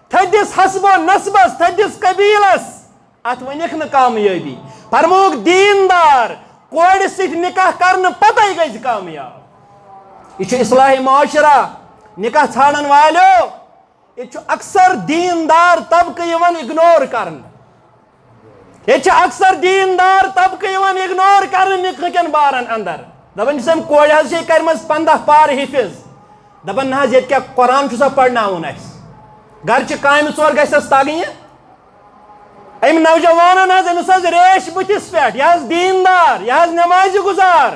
تھٔدِس حسب و نسبس، تھٔدِس قبیلس، اتھ ؤنِکھ نہٕ کامیٲبی۔ فرمووُکھ، دیندار کورِ سۭتۍ نکاح کرنہٕ پتے گژھِ کامیاب۔ یہِ چھُ اصلاح معاشرہ۔ نکاح ژھانڈن والیو، ییٚتہِ چھُ اکثر دیندار طبقہٕ یِوان اگنور کرنہٕ۔ ییٚتہِ چھُ اکثر دیندار طبقہٕ یِوان اگنور کرنہٕ نکاح کٮ۪ن بارن اندر۔ دپان چھِس، أمۍ کورِ حظ چھِ کٔرمٕژ پنٛداہ پارٕ حفظ۔ دپان، نہ حظ، ییٚتہِ کیٛاہ قرآن چھُسا پرناوُن اَسہِ؟ گرچہِ کامہِ ژور گژھٮ۪س تگنہِ۔ أمۍ نوجوانن حظ، أمِس حظ ریش بٕتھِس پٮ۪ٹھ، یہِ حظ دیٖندار، یہِ حظ نمازِ گُزار۔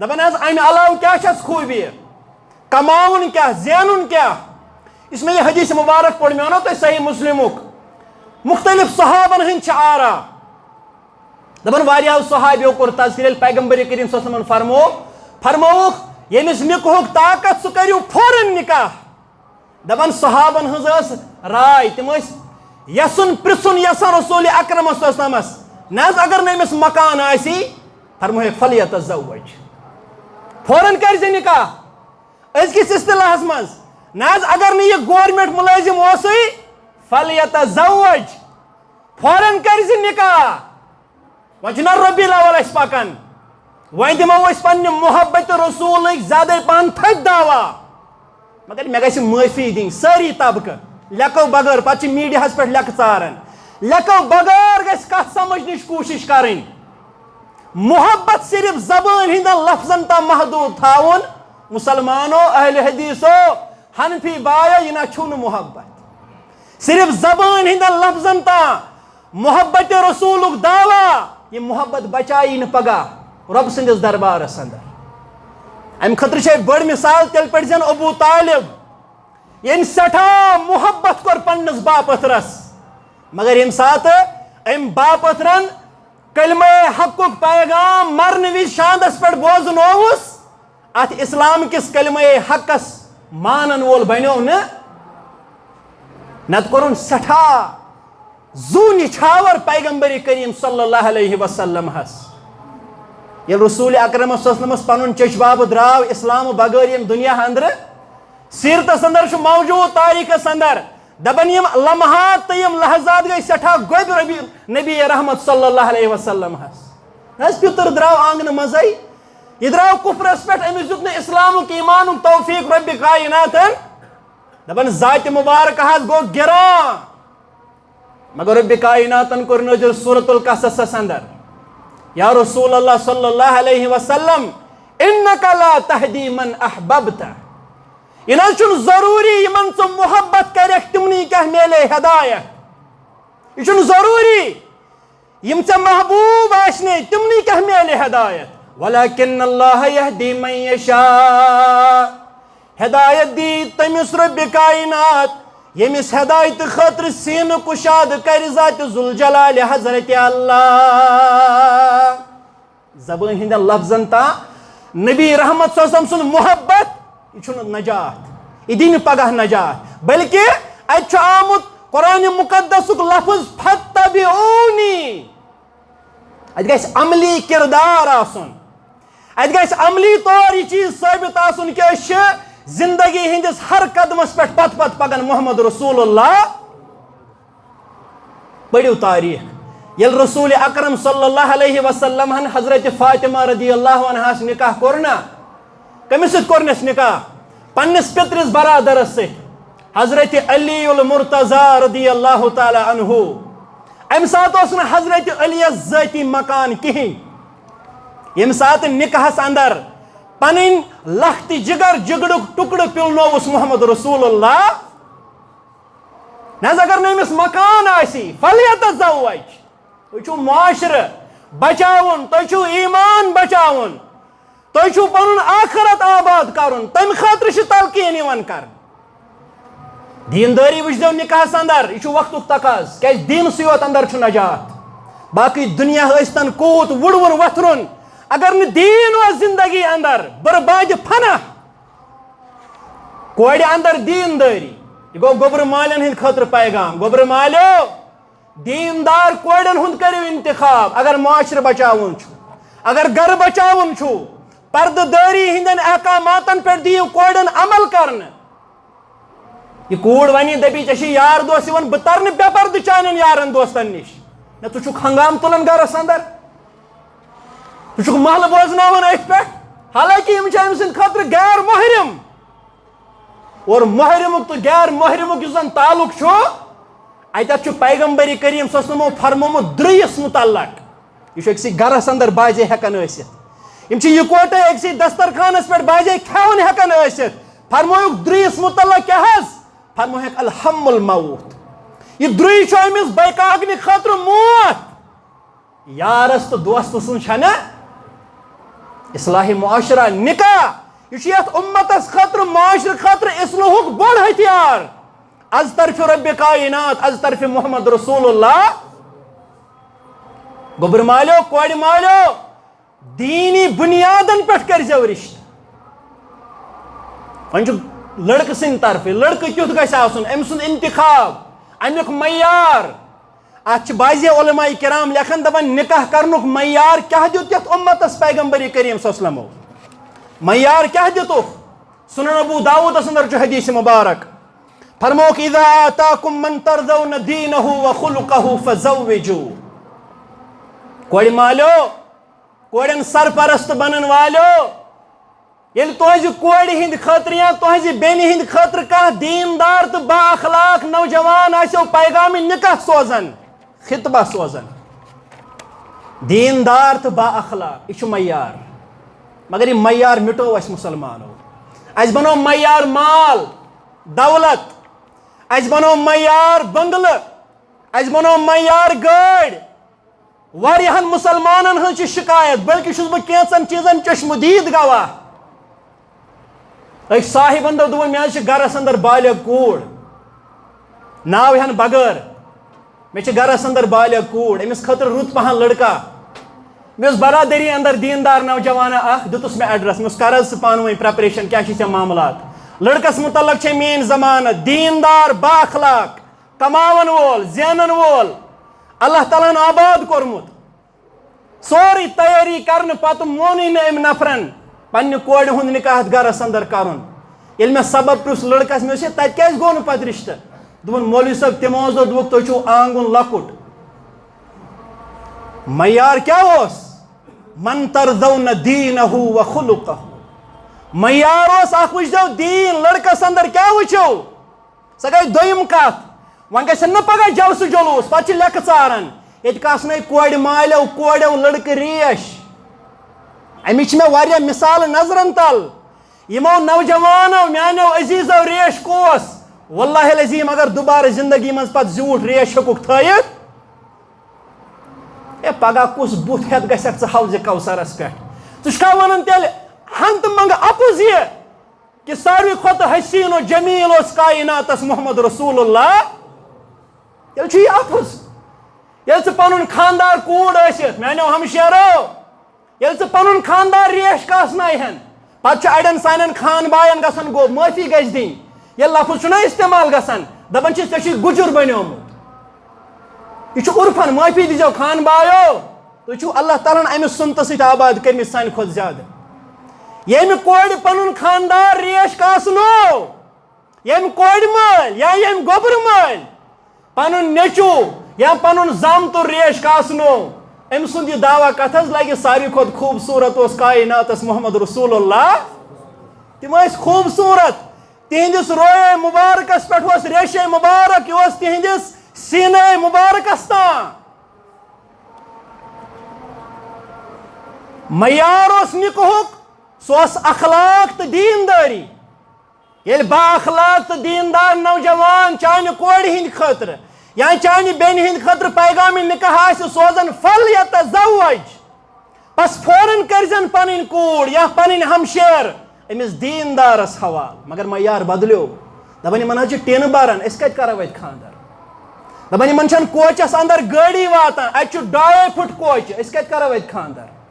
دپان حظ، امہِ علاوٕ کیٛاہ چھس خوٗبی؟ کماوُن کیٛاہ، زینُن کیٛاہ؟ یُس مےٚ یہِ حدیث مبارک پوٚر، مےٚ وَنو تۄہہِ صحیح مسلمُک، مختلف صحابن ہٕنٛدۍ چھِ آرا۔ دپان، واریاہو صحابیو کوٚر تذکر، ییٚلہِ پیغمبر کریم صلی اللہ علیہ وسلمن فرمو، فرمووُکھ، ییٚمِس نکاحُک طاقت، سُہ کٔرِو فوراً نکاح۔ دپان، صحابن ہٕنٛز ٲس راے، تِم ٲسۍ یژھُن پرژھُن یژھان رسول اکرمس صلی اللہ علیہ وسلمس، نہ حظ، اگر نہٕ أمِس مکان آسی، فرموہکھ، فلیتزوج، فوراً کٔرۍ زِ نکاح۔ أزکِس اصطلاحس منٛز، نہ حظ، اگر نہٕ یہِ گورنمنٹ ملٲزم اوسُے، فلیتزوج، فوراً کٔرۍ زِ نکاح۔ وۄنۍ چھُنہ ربیع الاول اَسہِ پکان، وۄنۍ دِمو أسۍ پننہِ محبت رسولٕکۍ زیادَے پہن تھٔدۍ دعوا۔ مگر مےٚ گژھِ معٲفی دِنۍ سٲری طبقہٕ، لیکو بغٲر، پتہٕ چھِ میڈیاہس پٮ۪ٹھ لیکہٕ ژاران، لیکو بغٲر گژھِ کتھ سمجھنٕچ کوٗشش کرٕنۍ۔ محبت صرف زبٲنۍ ہٕنٛدٮ۪ن لفظن تام محدود تھاوُن، مسلمانو، اہل حدیثو، حنفی بایو، یہِ نہ چھُو نہٕ محبت۔ صرف زبٲنۍ ہٕنٛدٮ۪ن لفظن تام محبت رسولُک دعویٰ، یہِ محبت بچایی نہٕ پگاہ رۄب سٕنٛدِس دربارس اندر۔ امہِ خٲطرٕ چھےٚ بٔڑ مثال تیٚلہِ پٲٹھۍ زن ابو طالب، ییٚمۍ سٮ۪ٹھاہ محبت کوٚر پننِس باپتھرس، مگر ییٚمہِ ساتہٕ أمۍ باپتھرن کلمہ حقُک پیغام مرنہٕ وِزِ شاندس پٮ۪ٹھ بوزنووُس، اتھ اسلام کِس کلمہ حقس مانن وول بنیو نہٕ، نتہٕ کوٚرُن سٮ۪ٹھاہ زُو نِچھاور پیغمبر کریم صلی اللہ علیہ وسلم ہس۔ ییٚلہِ رسول اکرم صلی اللہ علیہ وسلمس پنُن چچباب درٛاو اسلام بغٲر ییٚمہِ دُنیا اندرٕ، سیرتس اندر چھُ موجود، تاریخس اندر، دپان، یِم لمحات تہٕ یِم لحظات گٔے سٮ۪ٹھاہ گوٚبۍ ربی-، نبی رحمت صلی اللہ علیہ وسلم ہس۔ نہ حظ، پیُتر درٛاو آنگنہٕ منٛزے، یہِ درٛاو کفرس پٮ۪ٹھ، أمِس دیُت نہٕ اسلامُک ایمانُک توفیق رب کائناتن۔ دپان، ذات مبارکہ ہس گوٚو گران۔ مگر رب کائناتن کوٚر نٲزِل سورۃ القصصس اندر، یا رسول اللہ صلی اللہ علیہ وسلم، انک لا تہدی من احببت۔ یہِ نہ حظ چھُنہٕ ضروٗری یِمن ژٕ محبت کرکھ تِمنٕے کیٛاہ میلے ہدایت۔ یہِ چھُنہٕ ضروٗری یِم ژےٚ محبوب آسنے تِمنٕے کیٛاہ میلے ہدایت۔ ولکن اللہ یہدی من یشاء۔ ہدایت دی تٔمِس رب کائنات، ییٚمِس ہدایت خٲطرٕ سینہٕ کشاد کرِ ذات ذوالجلال حضرت اللہ۔ زبٲنۍ ہٕنٛدٮ۪ن لفظن تام نبی رحمت صلی اللہ علیہ وسلم سُنٛد محبت، یہِ چھُنہٕ نجات، یہِ دی نہٕ پگاہ نجات، بلکہ اتہِ چھُ آمُت قرآن مقدسُک لفظ فتبعونی۔ اتہِ گژھِ عملی کردار آسُن، اتہِ گژھِ عملی طور یہِ چیٖز ثٲبت آسُن کہِ أسۍ چھِ زندگی ہٕنٛدِس ہر قدمس پٮ۪ٹھ پتہٕ پتہٕ پکان محمد رسول اللہ۔ پٔرِو تاریخ، ییٚلہِ رسول اکرم صلی اللہ علیہ وسلم ہن حضرت فاطمہ رضی اللہ عنہاس نکاح کوٚر نا، کٔمِس سۭتۍ کوٚرنس نکاح؟ پننِس پِترِس برادرس سۭتۍ، حضرت علی المرتضی رضی اللہ تعالیٰ عنہ۔ امہِ ساتہٕ اوس نہٕ حضرت علیس ذٲتی مکان کِہیٖنۍ۔ ییٚمہِ ساتہٕ نکاحس اندر پنٕنۍ لخت جگر، جگرُک ٹکڑٕ پِلنووُس محمد رسول اللہ، نہ حظ، اگر نہٕ أمِس مکان آسی، فلیتزوج۔ تُہۍ چھِو معاشرٕ بچاوُن، تُہۍ چھِو ایمان بچاوُن، تُہۍ چھِو پنُن آخرت آباد کرُن، تمہِ خٲطرٕ چھِ تلقین یِوان کرنہٕ۔ دیندٲری وٕچھزیو نکاحس اندر، یہِ چھُ وقتُک تقاضہٕ، کیازِ دیٖنسٕے یوت اندر چھُ نجات۔ باقٕے دُنیا ٲسۍتن کوٗت وُڑوُن وۄتھرُن، اگر نہٕ دیٖن اوس زندگی اندر، بربادِ فنا۔ کورِ اندر دیندٲری، یہِ گوٚو گوٚبرٕ مالٮ۪ن ہٕنٛدِ خٲطرٕ پیغام۔ گوٚبرٕ مالیو، دیندار کورٮ۪ن ہُنٛد کٔرِو انتخاب۔ اگر معاشرٕ بچاوُن چھُ، اگر گرٕ بچاوُن چھُ، پردٕ دٲری ہٕنٛدٮ۪ن احکاماتن پٮ۪ٹھ دِیِو کورٮ۪ن عمل کرنہٕ۔ یہِ کوٗر ونہِ، دپہِ، ژےٚ چھِ یار دوس یِوان، بہٕ ترنہٕ بے پردٕ چانٮ۪ن یارن دوستن نِش۔ نہ، ژٕ چھُکھ ہنگام تُلان گرس اندر، ژٕ چھُکھ محلہٕ بوزناوان أتھۍ پٮ۪ٹھ، حالانکہ یِم چھِ أمۍ سٕنٛدِ خٲطرٕ غیر محرم۔ اور محرمُک تہٕ غیر محرمُک یُس زن تعلق چھُ، اتٮ۪تھ چھُ پیغمبر کریم صلی اللہ علیہ وسلمو فرمومُت درٛیِس متعلق۔ یہِ چھُ أکسٕے گرس اندر بازے ہٮ۪کان ٲسِتھ۔ یِم چھِ یِکوَٹَے أکسٕے دسترخانَس پٮ۪ٹھ باجے کھٮ۪وان ہٮ۪کان ٲسِتھ۔ فرمووُکھ درٛیِس مُتعلق کیٛاہ حظ؟ فرمووُکھ الحم الموت۔ یہِ درٛے چھُ أمِس بیکاگنہِ خٲطرٕ موت۔ یارس تہٕ دوستہٕ سٕنٛز چھَنہٕ اصلاح معاشرہ، نکاح۔ یہِ چھُ یَتھ اُمتس خٲطرٕ، معاشرٕ خٲطرٕ اصلاحُک بوٚڑ ہتھیار۔ از طرفِ رب کائنات، از طرفِ محمد رسول اللہ۔ گوٚبرۍ مالیو، کورِ مالیو، دیٖنی بُنیادن پٮ۪ٹھ کٔرۍزیو رِشتہٕ۔ وۄنۍ چھُ لڑکہٕ سٕنٛدِ طرفہٕ، لڑکہٕ کیُتھ گژھِ آسُن، أمۍ سُنٛد انتخاب، اَمیُک معیار۔ اَتھ چھِ بعضے علماء کرام لیکھان، دَپان، نکاح کرنُک معیار کیٛاہ دیُت یَتھ اُمتس پیغمبر کریم صلی اللہ علیہ وسلمو؟ معیار کیٛاہ دِتُکھ؟ سنن ابو داؤدس اندر چھُ حدیث مبارک، فرمووُکھ، اذا آتاکم من ترضون دینہ و خلقہ فزوجو۔ کورِ مالیو، کورٮ۪ن سرپرست بنن والیو، ییٚلہِ تُہنٛزِ کورِ ہٕنٛدِ خٲطرٕ یا تُہنٛزِ بیٚنہِ ہٕنٛدِ خٲطرٕ کانٛہہ دیٖندار تہٕ با اخلاق نوجوان آسیو پیغام نکاح سوزان، خطبہ سوزان، دیٖندار تہٕ با اخلاق، یہِ چھُ معیار۔ مگر یہِ معیار مِٹو اَسہِ مُسلمانو۔ اَسہِ بنوو معیار مال، دولت، اَسہِ بنوو معیار بنگلہٕ، اَسہِ بنوو معیار گٲڑۍ۔ واریاہن مسلمانن ہٕنٛز چھِ شکایت، بلکہِ چھُس بہٕ کینٛژن چیٖزن چشمہٕ دید گواہ۔ أکۍ صاحبن دوٚپ، دوٚپُن، مےٚ حظ چھِ گرس اندر بالغ کوٗر، ناو ہٮ۪نہٕ بغٲر، مےٚ چھِ گرس اندر بالغ کوٗر، أمِس خٲطرٕ رُت پہن لڑکا۔ مےٚ اوس برادری اندر دیٖندار نوجوانا اکھ، دیُتُس مےٚ ایڈریس، مےٚ اوس، کر حظ ژٕ پانہٕ ؤنۍ پریپریشن، کیٛاہ چھِ ژےٚ معاملات؟ لڑکس متعلق چھے میٲنۍ ضمانت، دیٖندار، با اخلاق، کماون وول، زینن وول، اللہ تعالیٰ ہن آباد کوٚرمُت۔ سورُے تیٲری کرنہٕ پتہٕ مونُے نہٕ أمۍ نفرن پننہِ کورِ ہُنٛد نکاح اَتھ گرس اندر کرُن۔ ییٚلہِ مےٚ سبب پرُژھ لڑکس، مےٚ ووٚنُس، ہے، تتہِ کیازِ گوٚو نہٕ پتہٕ رشتہٕ؟ دوٚپُن، مولوی صٲب، تِمو حظ دوٚپ، دوٚپُکھ، تُہۍ چھِو آنگُن لۄکُٹ۔ معیار کیٛاہ اوس؟ من ترضون دینہ و خلقہ۔ معیار اوس اکھ، وٕچھزیو دیٖن، لڑکس اندر کیٛاہ وٕچھِو؟ سۄ گٔے دوٚیِم کتھ۔ وۄنۍ گژھن نہٕ پگاہ جلسہٕ جلوٗس، پتہٕ چھِ لیکھٕ ژاران، ییٚتہِ کاسنٲے کورِ مالیو، کورٮ۪و لڑکہٕ ریش۔ اَمِچ چھِ مےٚ واریاہ مثالہٕ نظرن تل۔ یِمو نوجوانو، میانیو عزیزو، ریش کوس۔ واللہ العظیم، اگر دوبارٕ زندگی منٛز پتہٕ زیوٗٹھ ریش ہیوٚکُکھ تھٲیِتھ، اے، پگاہ کُس بُتھ ہٮ۪تھ گژھکھ ژٕ حوضِ کوثرس پٮ۪ٹھ؟ ژٕ چھُکھا ونان تیٚلہِ ہن تہٕ منٛگہٕ اپُز یہِ؟ کہ ساروی کھۄتہٕ حسین و جمیل اوس کائناتس محمد رسول اللہ۔ تیٚلہِ چھُ یہِ اپُز۔ ییٚلہِ ژٕ پنُن خاندار کوٗر ٲسِتھ، میانیو ہمشیرو، ییٚلہِ ژٕ پنُن خاندار ریش کاسناے ہن، پتہٕ چھُ اڑٮ۪ن سانٮ۪ن خان باین گژھان گوٚب، معٲفی گژھِ دِنۍ۔ ییٚلہِ لفظ چھُنہ استعمال گژھان، دپان چھِ، "ژےٚ چھُے گُجُر بنیومُت۔" یہِ چھُ عرفن، معٲفی دیٖزیو خان بایو۔ تُہۍ چھِو اللہ تعالیٰ ہن امہِ سُنتہٕ سۭتۍ آباد کٔرمٕتۍ سانہِ کھۄتہٕ زیادٕ۔ ییٚمہِ کورِ پنُن خاندار ریش کاسنو، ییٚمہِ کورِ مٲلۍ یا ییٚمہِ گوٚبرٕ مٲلۍ پنُن نیٚچوٗ یا پنُن زامتُر ریش کاسنو، أمۍ سُنٛد یہِ دعویٰ کتھ حظ لگہِ؟ ساروی کھۄتہٕ خوٗبصوٗرت اوس کائناتس محمد رسول اللہ۔ تِم ٲسۍ خوٗبصوٗرت، تِہنٛدِس رویے مُبارکس پٮ۪ٹھ اوس ریشے مُبارک، یہِ اوس تِہنٛدِس سیٖنے مُبارکس تام۔ معیار اوس نکاحُک، سُہ اوس اخلاق تہٕ دیٖندٲری۔ ییٚلہِ با اخلاق تہٕ دیٖندار نوجوان چانہِ کورِ ہٕنٛدِ خٲطرٕ یا چانہِ بیٚنہِ ہٕنٛدِ خٲطرٕ پیغام نکاح آسہِ سوزان، فلیتزوج، پس فوراً کٔرزن پنٕنۍ کوٗر یا پنٕنۍ ہمشیر أمِس دیٖندارس حوالہٕ۔ مگر معیار بدلیو۔ دپان، یِمن حظ چھِ ٹیٖنہٕ بران، أسۍ کتہِ کرو اتہِ خانٛدر؟ دپان، یِمن چھَنہٕ کوچس اندر گٲڑی واتان، اتہِ چھُ ڈاے فُٹ کوچہِ، أسۍ کتہِ کرو اتہِ خانٛدر؟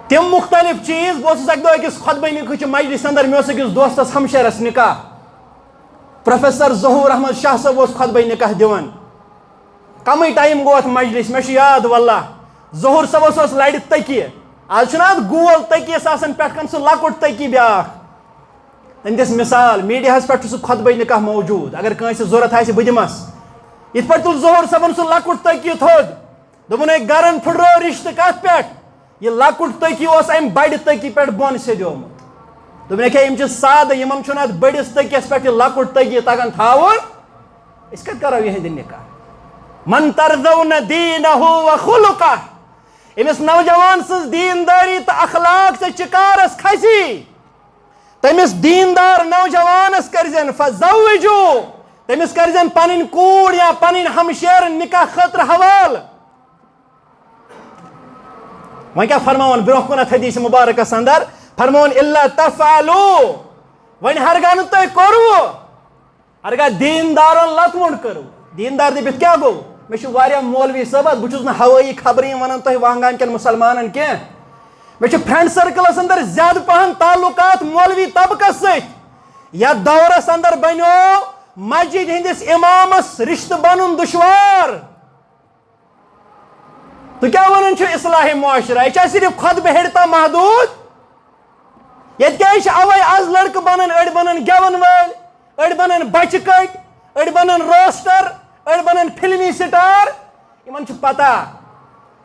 تِم مُختٔلِف چیٖز۔ بہٕ اوسُس اَکہِ دۄہ أکِس خطبہٕ نِکہٕ چہِ مجلسہِ اندر، مےٚ اوس أکِس دوستس ہمشیرس نکاح، پروفیسر ظہور احمد شاہ صٲب اوس خطبہٕ نکاح دِوان۔ کمٕے ٹایم گوٚو اتھ مجلس، مےٚ چھُ یاد واللہ، ظہور صٲبس اوس لرِ تٔکیہِ۔ از چھُنہٕ اتھ گول تٔکیس آسان پٮ۪ٹھ کنہِ سُہ لۄکُٹ تٔکیہِ بیٛاکھ۔ تٔمۍ دِژ مثال، میٖڈیاہَس پٮ۪ٹھ چھُ سُہ خطبہٕ نکاح موجود، اگر کٲنٛسہِ ضوٚرَتھ آسہِ، بہٕ دِمَس۔ یِتھ پٲٹھۍ تُل ظہور صٲبَن سُہ لۄکُٹ تٔکی تھوٚد، دوٚپُن، "ہے، گرَن پھٕٹرٲو رِشتہٕ کَتھ پٮ۪ٹھ؟ یہِ لۄکُٹ تٔکی اوس اَمہِ بَڑِ تٔکی پٮ۪ٹھ بۄن سیٚدیومُت۔" دوٚپُن، "ییٚکیٛاہ، یِم چھِ سادٕ، یِمَن چھُنہٕ اَتھ بٔڑِس تٔکیَس پٮ۪ٹھ یہِ لۄکُٹ تٔکی تَگان تھاوُن۔ أسۍ کَتہِ کَرو یِہِنٛدِ نکاح؟" من ترضون دینہ و خلقہ، أمِس نوجوان سٕنٛز دیندٲری تہٕ اخلاق ژےٚ چکارس کھسی، تٔمِس دیندار نوجوانس کٔرزٮ۪ن فزوجو، تٔمِس کٔرزٮ۪ن پنٕنۍ کوٗر یا پنٕنۍ ہمشیر نکاح خٲطرٕ حوالہٕ۔ وۄنۍ کیٛاہ فرماوان برونٛہہ کُن اتھ حدیث مبارکس اندر؟ فرماوان، الا تفعلوا، وۄنۍ ہرگاہ نہٕ تۄہہِ کوٚروٕ، ہرگاہ دیندارن لتمُنڈ کٔرٕو۔ دیندار دٔپِتھ کیٛاہ گوٚو؟ مےٚ چھُ واریاہ مولوی صٲب، بہٕ چھُس نہٕ ہوٲیی خبرٕ یِم ونان تۄہہِ وانگان کٮ۪ن مسلمانن کینٛہہ۔ مےٚ چھُ فرینڈ سرکلس اندر زیادٕ پہن تعلقات مولوی طبقس سۭتۍ، یتھ دورس اندر بنیو مسجد ہٕنٛدِس امامس رشتہٕ بنُن دشوار۔ تُہۍ کیٛاہ ونان چھِو اصلاح معاشرہ؟ یہِ چھا صرف خطبہٕ ہیٚرِ تام محدوٗد؟ ییٚتہِ کیٛازِ چھِ اوے از لڑکہٕ بنان، أڑۍ بنان گٮ۪ون وٲلۍ، أڑۍ بنان بچہِ کٔٹۍ، أڑۍ بنان روسٹر، أڑۍ بنان فلمی سٹار۔ یِمن چھُ پتہ،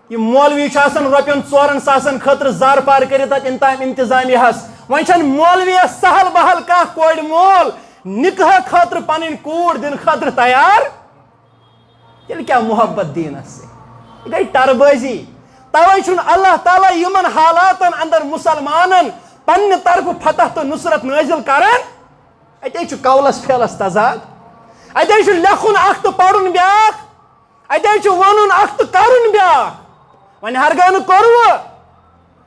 یہِ مولوی چھُ آسان رۄپین ژورن ساسن خٲطرٕ زار پار کٔرِتھ اتھ انتظام انتظامیہ ہس۔ وۄنۍ چھَنہٕ مولویس سہل بہل کانٛہہ کورِ مول نکاح خٲطرٕ پنٕنۍ کوٗر دِنہٕ خٲطرٕ تیار۔ تیٚلہِ کیٛاہ محبت دیٖنس سۭتۍ؟ یہِ گٔے ٹربٲزی۔ توے چھُنہٕ اللہ تعالیٰ یِمن حالاتن اندر مسلمانن پننہِ طرفہٕ فتح تہٕ نصرت نٲزِل کران۔ اتے چھُ قولس فعلس تضاد، اتے چھُ لیکھُن اکھ تہٕ پرُن بیاکھ، اتے چھُ ونُن اکھ تہٕ کرُن بیاکھ۔ وۄنۍ ہرگاہ نہٕ کوٚروٕ،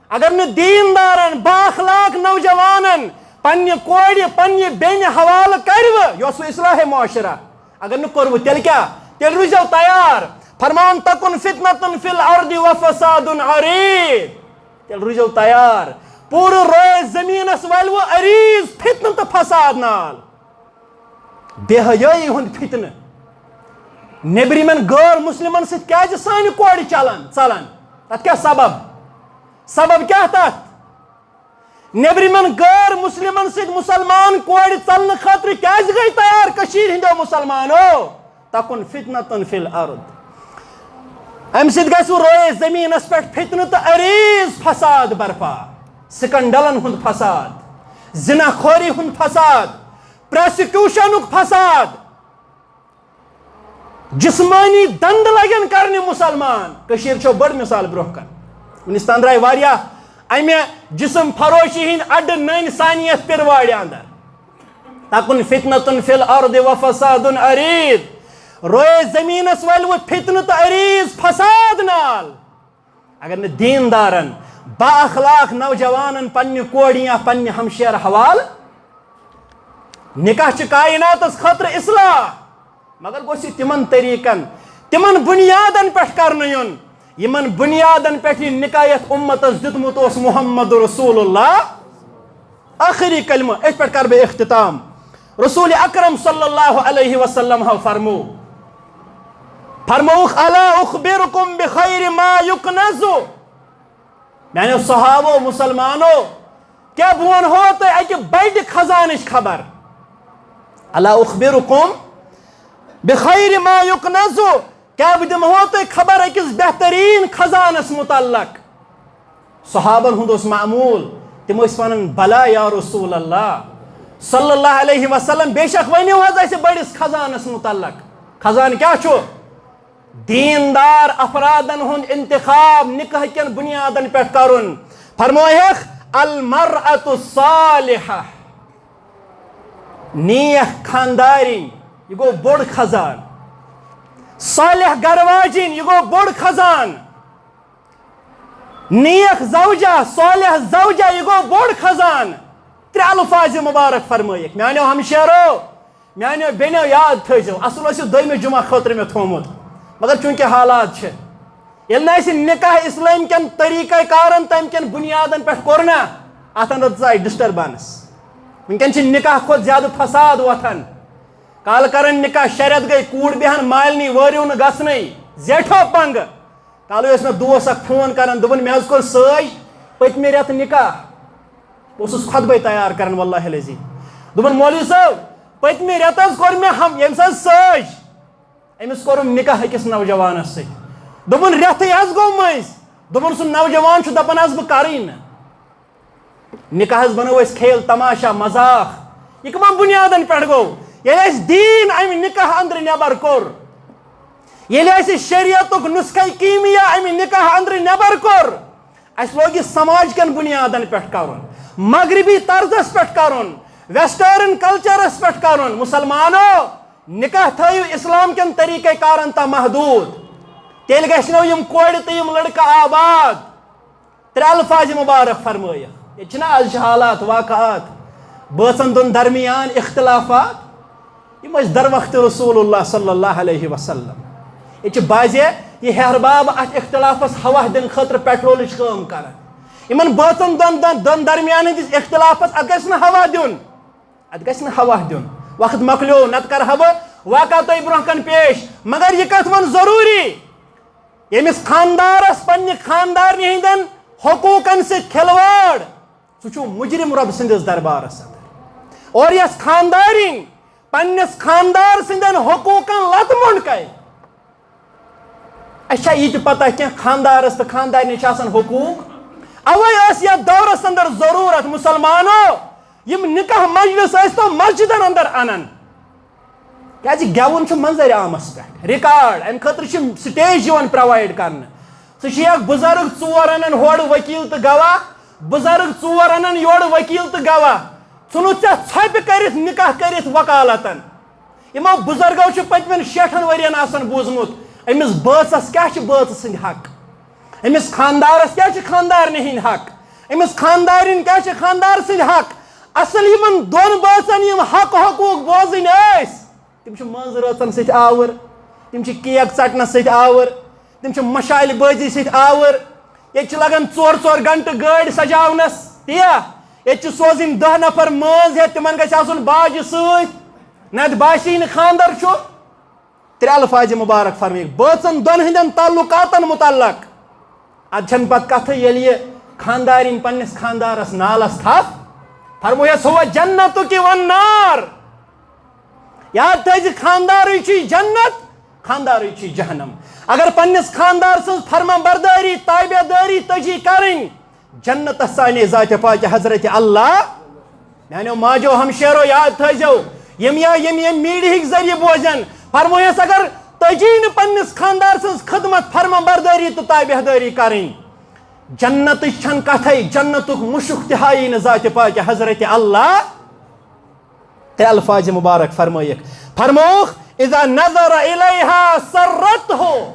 اگر نہٕ دیندارن، با اخلاق نوجوانن پننہِ کورِ، پننہِ بیٚنہِ حوالہٕ کروٕ، یہِ اوس وۄنۍ اصلاح معاشرہ۔ اگر نہٕ کوٚروٕ، تیٚلہِ کیٛاہ؟ تیٚلہِ روٗزیو تیار۔ فرمان، تکن فتنة فی الارض و فساد عریض۔ تیٚلہِ روٗزیو تیار۔ پوٗرٕ رویہِ زٔمیٖنس ولوٕ عریض فتنہٕ تہٕ فساد نال۔ بے حیٲیی ہُنٛد فتنہٕ۔ نیبرِمٮ۪ن غٲر مسلمن سۭتۍ کیٛازِ سانہِ کورِ چلان، ژلان؟ تتھ کیٛاہ سبب؟ سبب کیٛاہ تتھ؟ نیبرِمٮ۪ن غٲر مسلمن سۭتۍ مسلمان کورِ ژلنہٕ خٲطرٕ کیٛازِ گٔے تیار کٔشیٖرِ ہٕنٛدیو مسلمانو؟ تکن فتنة فی الارض۔ امہِ سۭتۍ گژھِ رویہِ زمینس پٮ۪ٹھ فتنہٕ تہٕ عریض فساد برپا، سکینڈلن ہُنٛد فساد، زنا خوری ہُنٛد فساد، پراسیکیوشنُک فساد، جسمٲنی دنٛد لگن کرنہِ مسلمان۔ کٔشیٖر چھو بٔڑ مثال برونٛہہ کن۔ وُنِس تام درٛاے واریاہ امہِ جسم فروشی ہٕنٛدۍ اڈٕ نٔنۍ سانہِ یتھ پِروارِ اندر۔ تکن فتنة فی الارض و فساد عریض۔ رویہِ زمینس ولوٕ فتنہٕ تہٕ عریض فساد نال۔ اگر نہٕ دیندارن، با اخلاق نوجوانن پننہِ کورِ یا پننہِ ہمشیر حوالہٕ، نکاح چھِ کائناتس خٲطرٕ اصلاح، مگر گوٚژھ یہِ تِمن طریقن، تِمن بنیادن پٮ۪ٹھ کرنہٕ یُن، یِمن بنیادن پٮ۪ٹھ یہِ نکاح یتھ امتس دیُتمُت اوس محمد رسول اللہ۔ آخری کلمہ، أتھۍ پٮ۪ٹھ کرٕ بہٕ اختتام۔ رسول اکرم صلی اللہ علیہ وسلم ہو فرمو، فرمووُکھ، الا اخبرکم بخیر ما یکنز۔ میانیو صحابو، مسلمانو، کیا بہٕ ونہو تۄہہِ اکہِ بڑِ خزانٕچ خبر؟ الا اخبرکم بخیر ما یکنز۔ کیا بہٕ دِمہو تۄہہِ خبر أکِس بہتریٖن خزانس متعلق؟ صحابن ہُنٛد اوس معمول، تِم ٲسۍ ونان، بلا یا رسول اللہ، صلی اللہ علیہ وسلم، بے شک ؤنِو حظ اسہِ بٔڑِس خزانس متعلق۔ خزانہٕ کیٛاہ چھُ؟ دیندار افرادن ہُنٛد انتخاب نکاح کٮ۪ن بنیادن پٮ۪ٹھ کرُن۔ فرمٲیکھ، المرأة الصالحة، نیک خاندارِنۍ، یہِ گوٚو بوٚڑ خزانہٕ۔ صالح گرٕ واجِنۍ، یہِ گوٚو بوٚڑ خزانہٕ۔ نیک زوجہ، صالح زوجہ، یہِ گوٚو بوٚڑ خزانہٕ۔ ترٛےٚ الفاظ مبارک فرمٲیِکھ۔ میانیو ہمشیرو، میانیو بیٚنیو، یاد تھٲیزیو، اصل اوس یہِ دوٚیمہِ جمعہ خٲطرٕ مےٚ تھوٚومُت، مگر چوٗنٛکہِ حالات چھِ، ییٚلہِ نہٕ اَسہِ نکاح اسلٲمۍ کٮ۪ن طریٖقہ کارن، تَمہِ کٮ۪ن بُنیادن پٮ۪ٹھ کوٚر نہ، اتھ اندر ژاے ڈسٹربنس۔ وٕنکٮ۪ن چھِ نکاح کھۄتہٕ زیادٕ فساد وۄتھان۔ کالہٕ کرن نکاح، شےٚ رٮ۪تھ گٔے، کوٗر بیہن مالنی، وٲرِو نہٕ گژھنٕے، زیٹھو پنگہٕ۔ کالہٕ اوس مےٚ دوس اکھ فون کران، دوٚپُن، مےٚ حظ کوٚر سٲج پٔتمہِ رٮ۪تہٕ نکاح۔ بہٕ اوسُس خطبے تیار کران، واللہ العظیم۔ دوٚپُن، مولوی صٲب، پٔتمہِ رٮ۪تہٕ حظ کوٚر مےٚ ہم-، ییٚمِس حظ سٲج، أمِس کوٚرُم نکاح أکِس نوجوانس سۭتۍ۔ دوٚپُن، رٮ۪تھٕے حظ گوٚو مٔنٛزۍ۔ دوٚپُن، سُہ نوجوان چھُ دپان، حظ بہٕ کرٕے نہٕ۔ نکاحس بنوو أسۍ کھیل تماشا مذاق۔ یہِ کٕمن بُنیادن پٮ۪ٹھ گوٚو؟ ییٚلہِ اَسہِ دیٖن امہِ نکاح اندرٕ نٮ۪بر کوٚر، ییٚلہِ اَسہِ شریعتُک نسخہ کیمیا اَمہِ نکاح اندرٕ نٮ۪بر کوٚر، اَسہِ لوگ یہِ سماج کٮ۪ن بُنیادن پٮ۪ٹھ کرُن، مغربی طرزس پٮ۪ٹھ کرُن، ویسٹرن کلچرس پٮ۪ٹھ کرُن۔ مسلمانو، نکاح تھٲیِو اسلام کٮ۪ن طریقہ کارن تام محدود، تیٚلہِ گژھنو یِم کورِ تہٕ یِم لڑکہٕ آباد۔ ترٛےٚ الفاظ مبارک فرمٲیِکھ۔ ییٚتہِ چھِنہ آز چھِ حالات، واقعات، بٲژن دۄن درمیان اختلافات، یِم ٲسۍ در وقت رسول اللہ صلی اللہ علیہ وسلم۔ ییٚتہِ چھِ بعضے یہِ ہیہر باب اتھ اختلافس ہوا دِنہٕ خٲطرٕ پیٹرولٕچ کٲم کران۔ یِمن بٲژن دۄن، دۄن، دۄن درمیان ہٕنٛدِس اختلافس اتھ گژھِ نہٕ ہوا دیُن، اتھ گژھِ نہٕ ہوا دیُن۔ وقت مۄکلیو، نتہٕ کرٕ ہا بہٕ واقعہ تۄہہِ برونٛہہ کن پیش، مگر یہِ کتھ ون ضروٗری، ییٚمِس خاندارس پننہِ خاندارنہِ ہٕنٛدٮ۪ن حقوٗقن سۭتۍ کھلواڑ، سُہ چھُ مجرم رۄب سٕنٛدِس دربارس اندر۔ اور یۄس خاندارِنۍ پننِس خاندار سٕنٛدٮ۪ن حقوٗقن لتہٕ مۄنڈ کرِ، اَسہِ چھا یہِ تہِ پتہ کینٛہہ خاندارس تہٕ خاندارنہِ چھِ آسان حقوٗق؟ اوے ٲس یتھ دورس اندر ضروٗرت، مسلمانو، یِم نکاح مجلس ٲسۍ تو مسجدن اندر انان۔ کیازِ گٮ۪وُن چھُ منظرِ عامس پٮ۪ٹھ ریکارڈ، امہِ خٲطرٕ چھِ سٹیج یِوان پرووایڈ کرنہٕ۔ سُہ چھُ اکھ بُزرگ، ژور انان ہورٕ ؤکیٖل تہٕ گواہ، بُزرگ ژور انان یورٕ ؤکیٖل تہٕ گواہ۔ ژھُنُتھ ژےٚ ژھۄپہِ کٔرِتھ نکاح کٔرِتھ وکالتن۔ یِمو بُزرگو چھُ پٔتمٮ۪ن شیٹھن ؤرین آسان بوٗزمُت، أمِس بٲژس کیٛاہ چھِ بٲژٕ سٕنٛدۍ حق، أمِس خاندارس کیٛاہ چھِ خاندارنہِ ہٕنٛدۍ حق، أمِس خاندارِنۍ کیٛاہ چھِ خاندار سٕنٛدۍ حق۔ اصل یِمن دۄن بٲژن یِم حق حقوٗق بوزٕنۍ ٲسۍ، تِم چھِ مٲنٛزٕ رٲژن سۭتۍ آوٕر، تِم چھِ کیک ژٹنس سۭتۍ آوٕر، تِم چھِ مشالہِ بٲزی سۭتۍ آوٕر۔ ییٚتہِ چھِ لگان ژور ژور گھنٹہٕ گٲڑۍ سجاونس، تِیا؟ ییٚتہِ چھِ سوزٕنۍ دَہ نفر مٲنٛز ہٮ۪تھ، تِمن گژھِ آسُن باجہِ سۭتۍ، نتہٕ باسی نہٕ خاندر چھُ۔ ترٛےٚ الفاظ مبارک فرمٲیِکھ بٲژن دۄن ہٕنٛدٮ۪ن تعلقاتن متعلق۔ ادٕ چھنہٕ پتہٕ کتھٕے، ییٚلہِ یہِ خاندارِنۍ پننِس خاندارس نالس تھپھ، فرمویس، "ہو جنتُک والنار"۔ یاد تھٲیزِ، خاندارٕے چھُے جنت، خاندارٕے چھُے جہنم۔ اگر پننِس خاندار سٕنٛز فرما بردٲری، تابع دٲری تجی کرٕنۍ، جنتس سانے ذاتِ پاکِ حضرت اللہ۔ میانیو ماجو ہمشیرو، یاد تھٲیزیو، یِم یا یِم ییٚمہِ میٖڈیہٕکۍ ذٔریعہٕ بوزن، فرمٲیس، اگر تجی نہٕ پننِس خاندار سٕنٛز خدمت، فرما بردٲری تہٕ تابع دٲری کرٕنۍ، جنتٕچ چھنہٕ کتھے، جنتُک مُشُک تہِ ہایی نہٕ ذاتِ پاکِ حضرت اللہ۔ ترٛےٚ الفاظ مبارک فرمٲیِکھ۔ فرمووُکھ، "اذا نظر الیہا سرتہ"۔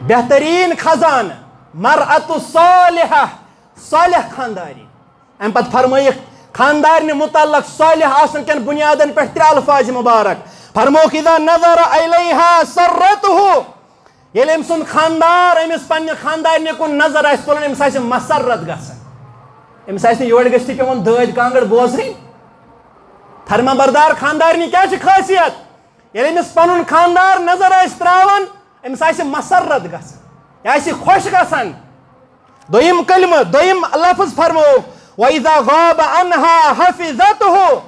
بہترین خزانہٕ، مرأة صالحہ، صالح خانداری۔ امہِ پتہٕ فرمٲیِکھ خاندارنہِ متعلق صالح آسن کٮ۪ن بنیادن پٮ۪ٹھ ترٛےٚ الفاظ مبارک۔ فرمووُکھ، "اذا نظر الیہا سرتہ"۔ ییٚلہِ أمۍ سُنٛد خاندار أمِس پننہِ خاندارنہِ کُن نظر آسہِ تُلان، أمِس آسہِ مسرت گژھان۔ أمِس آسہِ نہٕ یورٕ گٔژھتھٕے پٮ۪وان دٲدۍ کانٛگٕر بوزٕنۍ۔ فرما بردار خاندارنہِ کیٛاہ چھِ خٲصیت؟ ییٚلہِ أمِس پنُن خاندار نظر آسہِ تراوان، أمِس آسہِ مسرت گژھان، یہِ آسہِ خۄش گژھان۔ دوٚیِم کلمہٕ، دوٚیِم لفظ فرموو، "وَإِذَا غَابَ عَنْهَا حَفِظَتْهُ"۔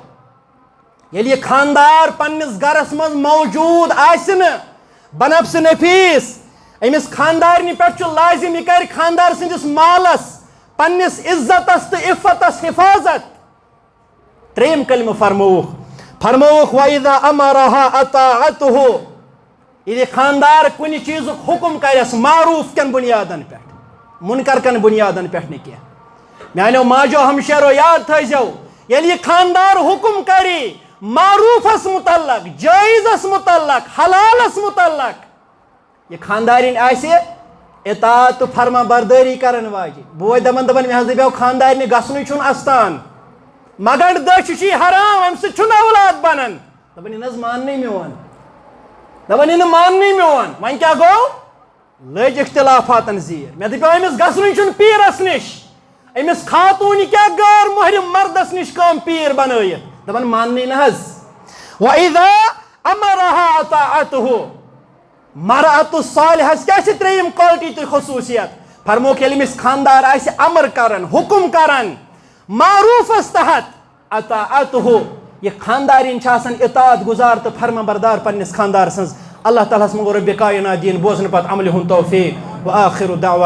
ییٚلہِ یہِ خاندار پننِس گرس منٛز موجود آسہِ نہٕ، بنفس نفیس، أمِس خاندارنہِ پٮ۪ٹھ چھُ لازم، یہِ کرِ خاندار سٕنٛدِس مالس، پننِس عزتس تہٕ عفتس حفاظت۔ ترٛیٚیِم کلمہٕ فرمووُکھ، فرمووُکھ، "وَإِذَا أَمَرَهَا أَطَاعَتْهُ"۔ ییٚلہِ خاندار کُنہِ چیٖزُک حُکُم کرٮ۪س معروٗف کٮ۪ن بُنیادن پٮ۪ٹھ، مُنکر کٮ۪ن بُنیادن پٮ۪ٹھ نہٕ کینٛہہ۔ میانیو ماجو ہمشیرو، یاد تھٲیزیو، ییٚلہِ یہِ خاندار حُکُم کرِ معروٗفس مُتعلق، جٲیزس مُتعلق، حلالس مُتعلق، یہِ خاندارِنۍ آسہِ اطاعت تہٕ فرما بردٲری کرن واجہِ۔ بوے دپان، دپان، "مےٚ حظ دپیو خاندارنہِ گژھنُے چھُنہٕ استان۔ مگنڈ دٔچھ چھِ حرام، امہِ سۭتۍ چھُنہٕ اولاد بنان۔" دپان، "یہِ نہٕ حظ ماننٕے میون۔" دپان، "یہِ نہٕ ماننٕے میون۔" وۄنۍ کیٛاہ گوٚو؟ لٔج اختلافاتن زیٖر۔ مےٚ دپیو، أمِس گژھنُے چھُنہٕ پیٖرس نِش۔ أمِس خاتوٗنہِ کیٛاہ غٲر محرم مردس نِش کٲم پیٖر بنٲیِتھ؟ دپان، "ماننٕے نہٕ حظ۔" وَإِذَا أَمَرَهَا أَطَاعَتْهُ۔ مرأة صالحس کیٛاہ چھِ ترٛیٚیِم quality تہٕ خصوٗصیت؟ فرمووُکھ، ییٚلہِ أمِس خاندار آسہِ امر کران، حُکُم کران، معروٗفس تحت، اطاعتہ، یہِ خاندارِنۍ چھِ آسان اطاعت گُزار تہٕ فرما بردار پننِس خاندار سٕنٛز۔ اللہ تعالیٰ ہس منٛگو رۄبِ کائنات دِیِن بوزنہٕ پتہٕ عملہِ ہُنٛد توفیٖق۔ وآخر دعوانا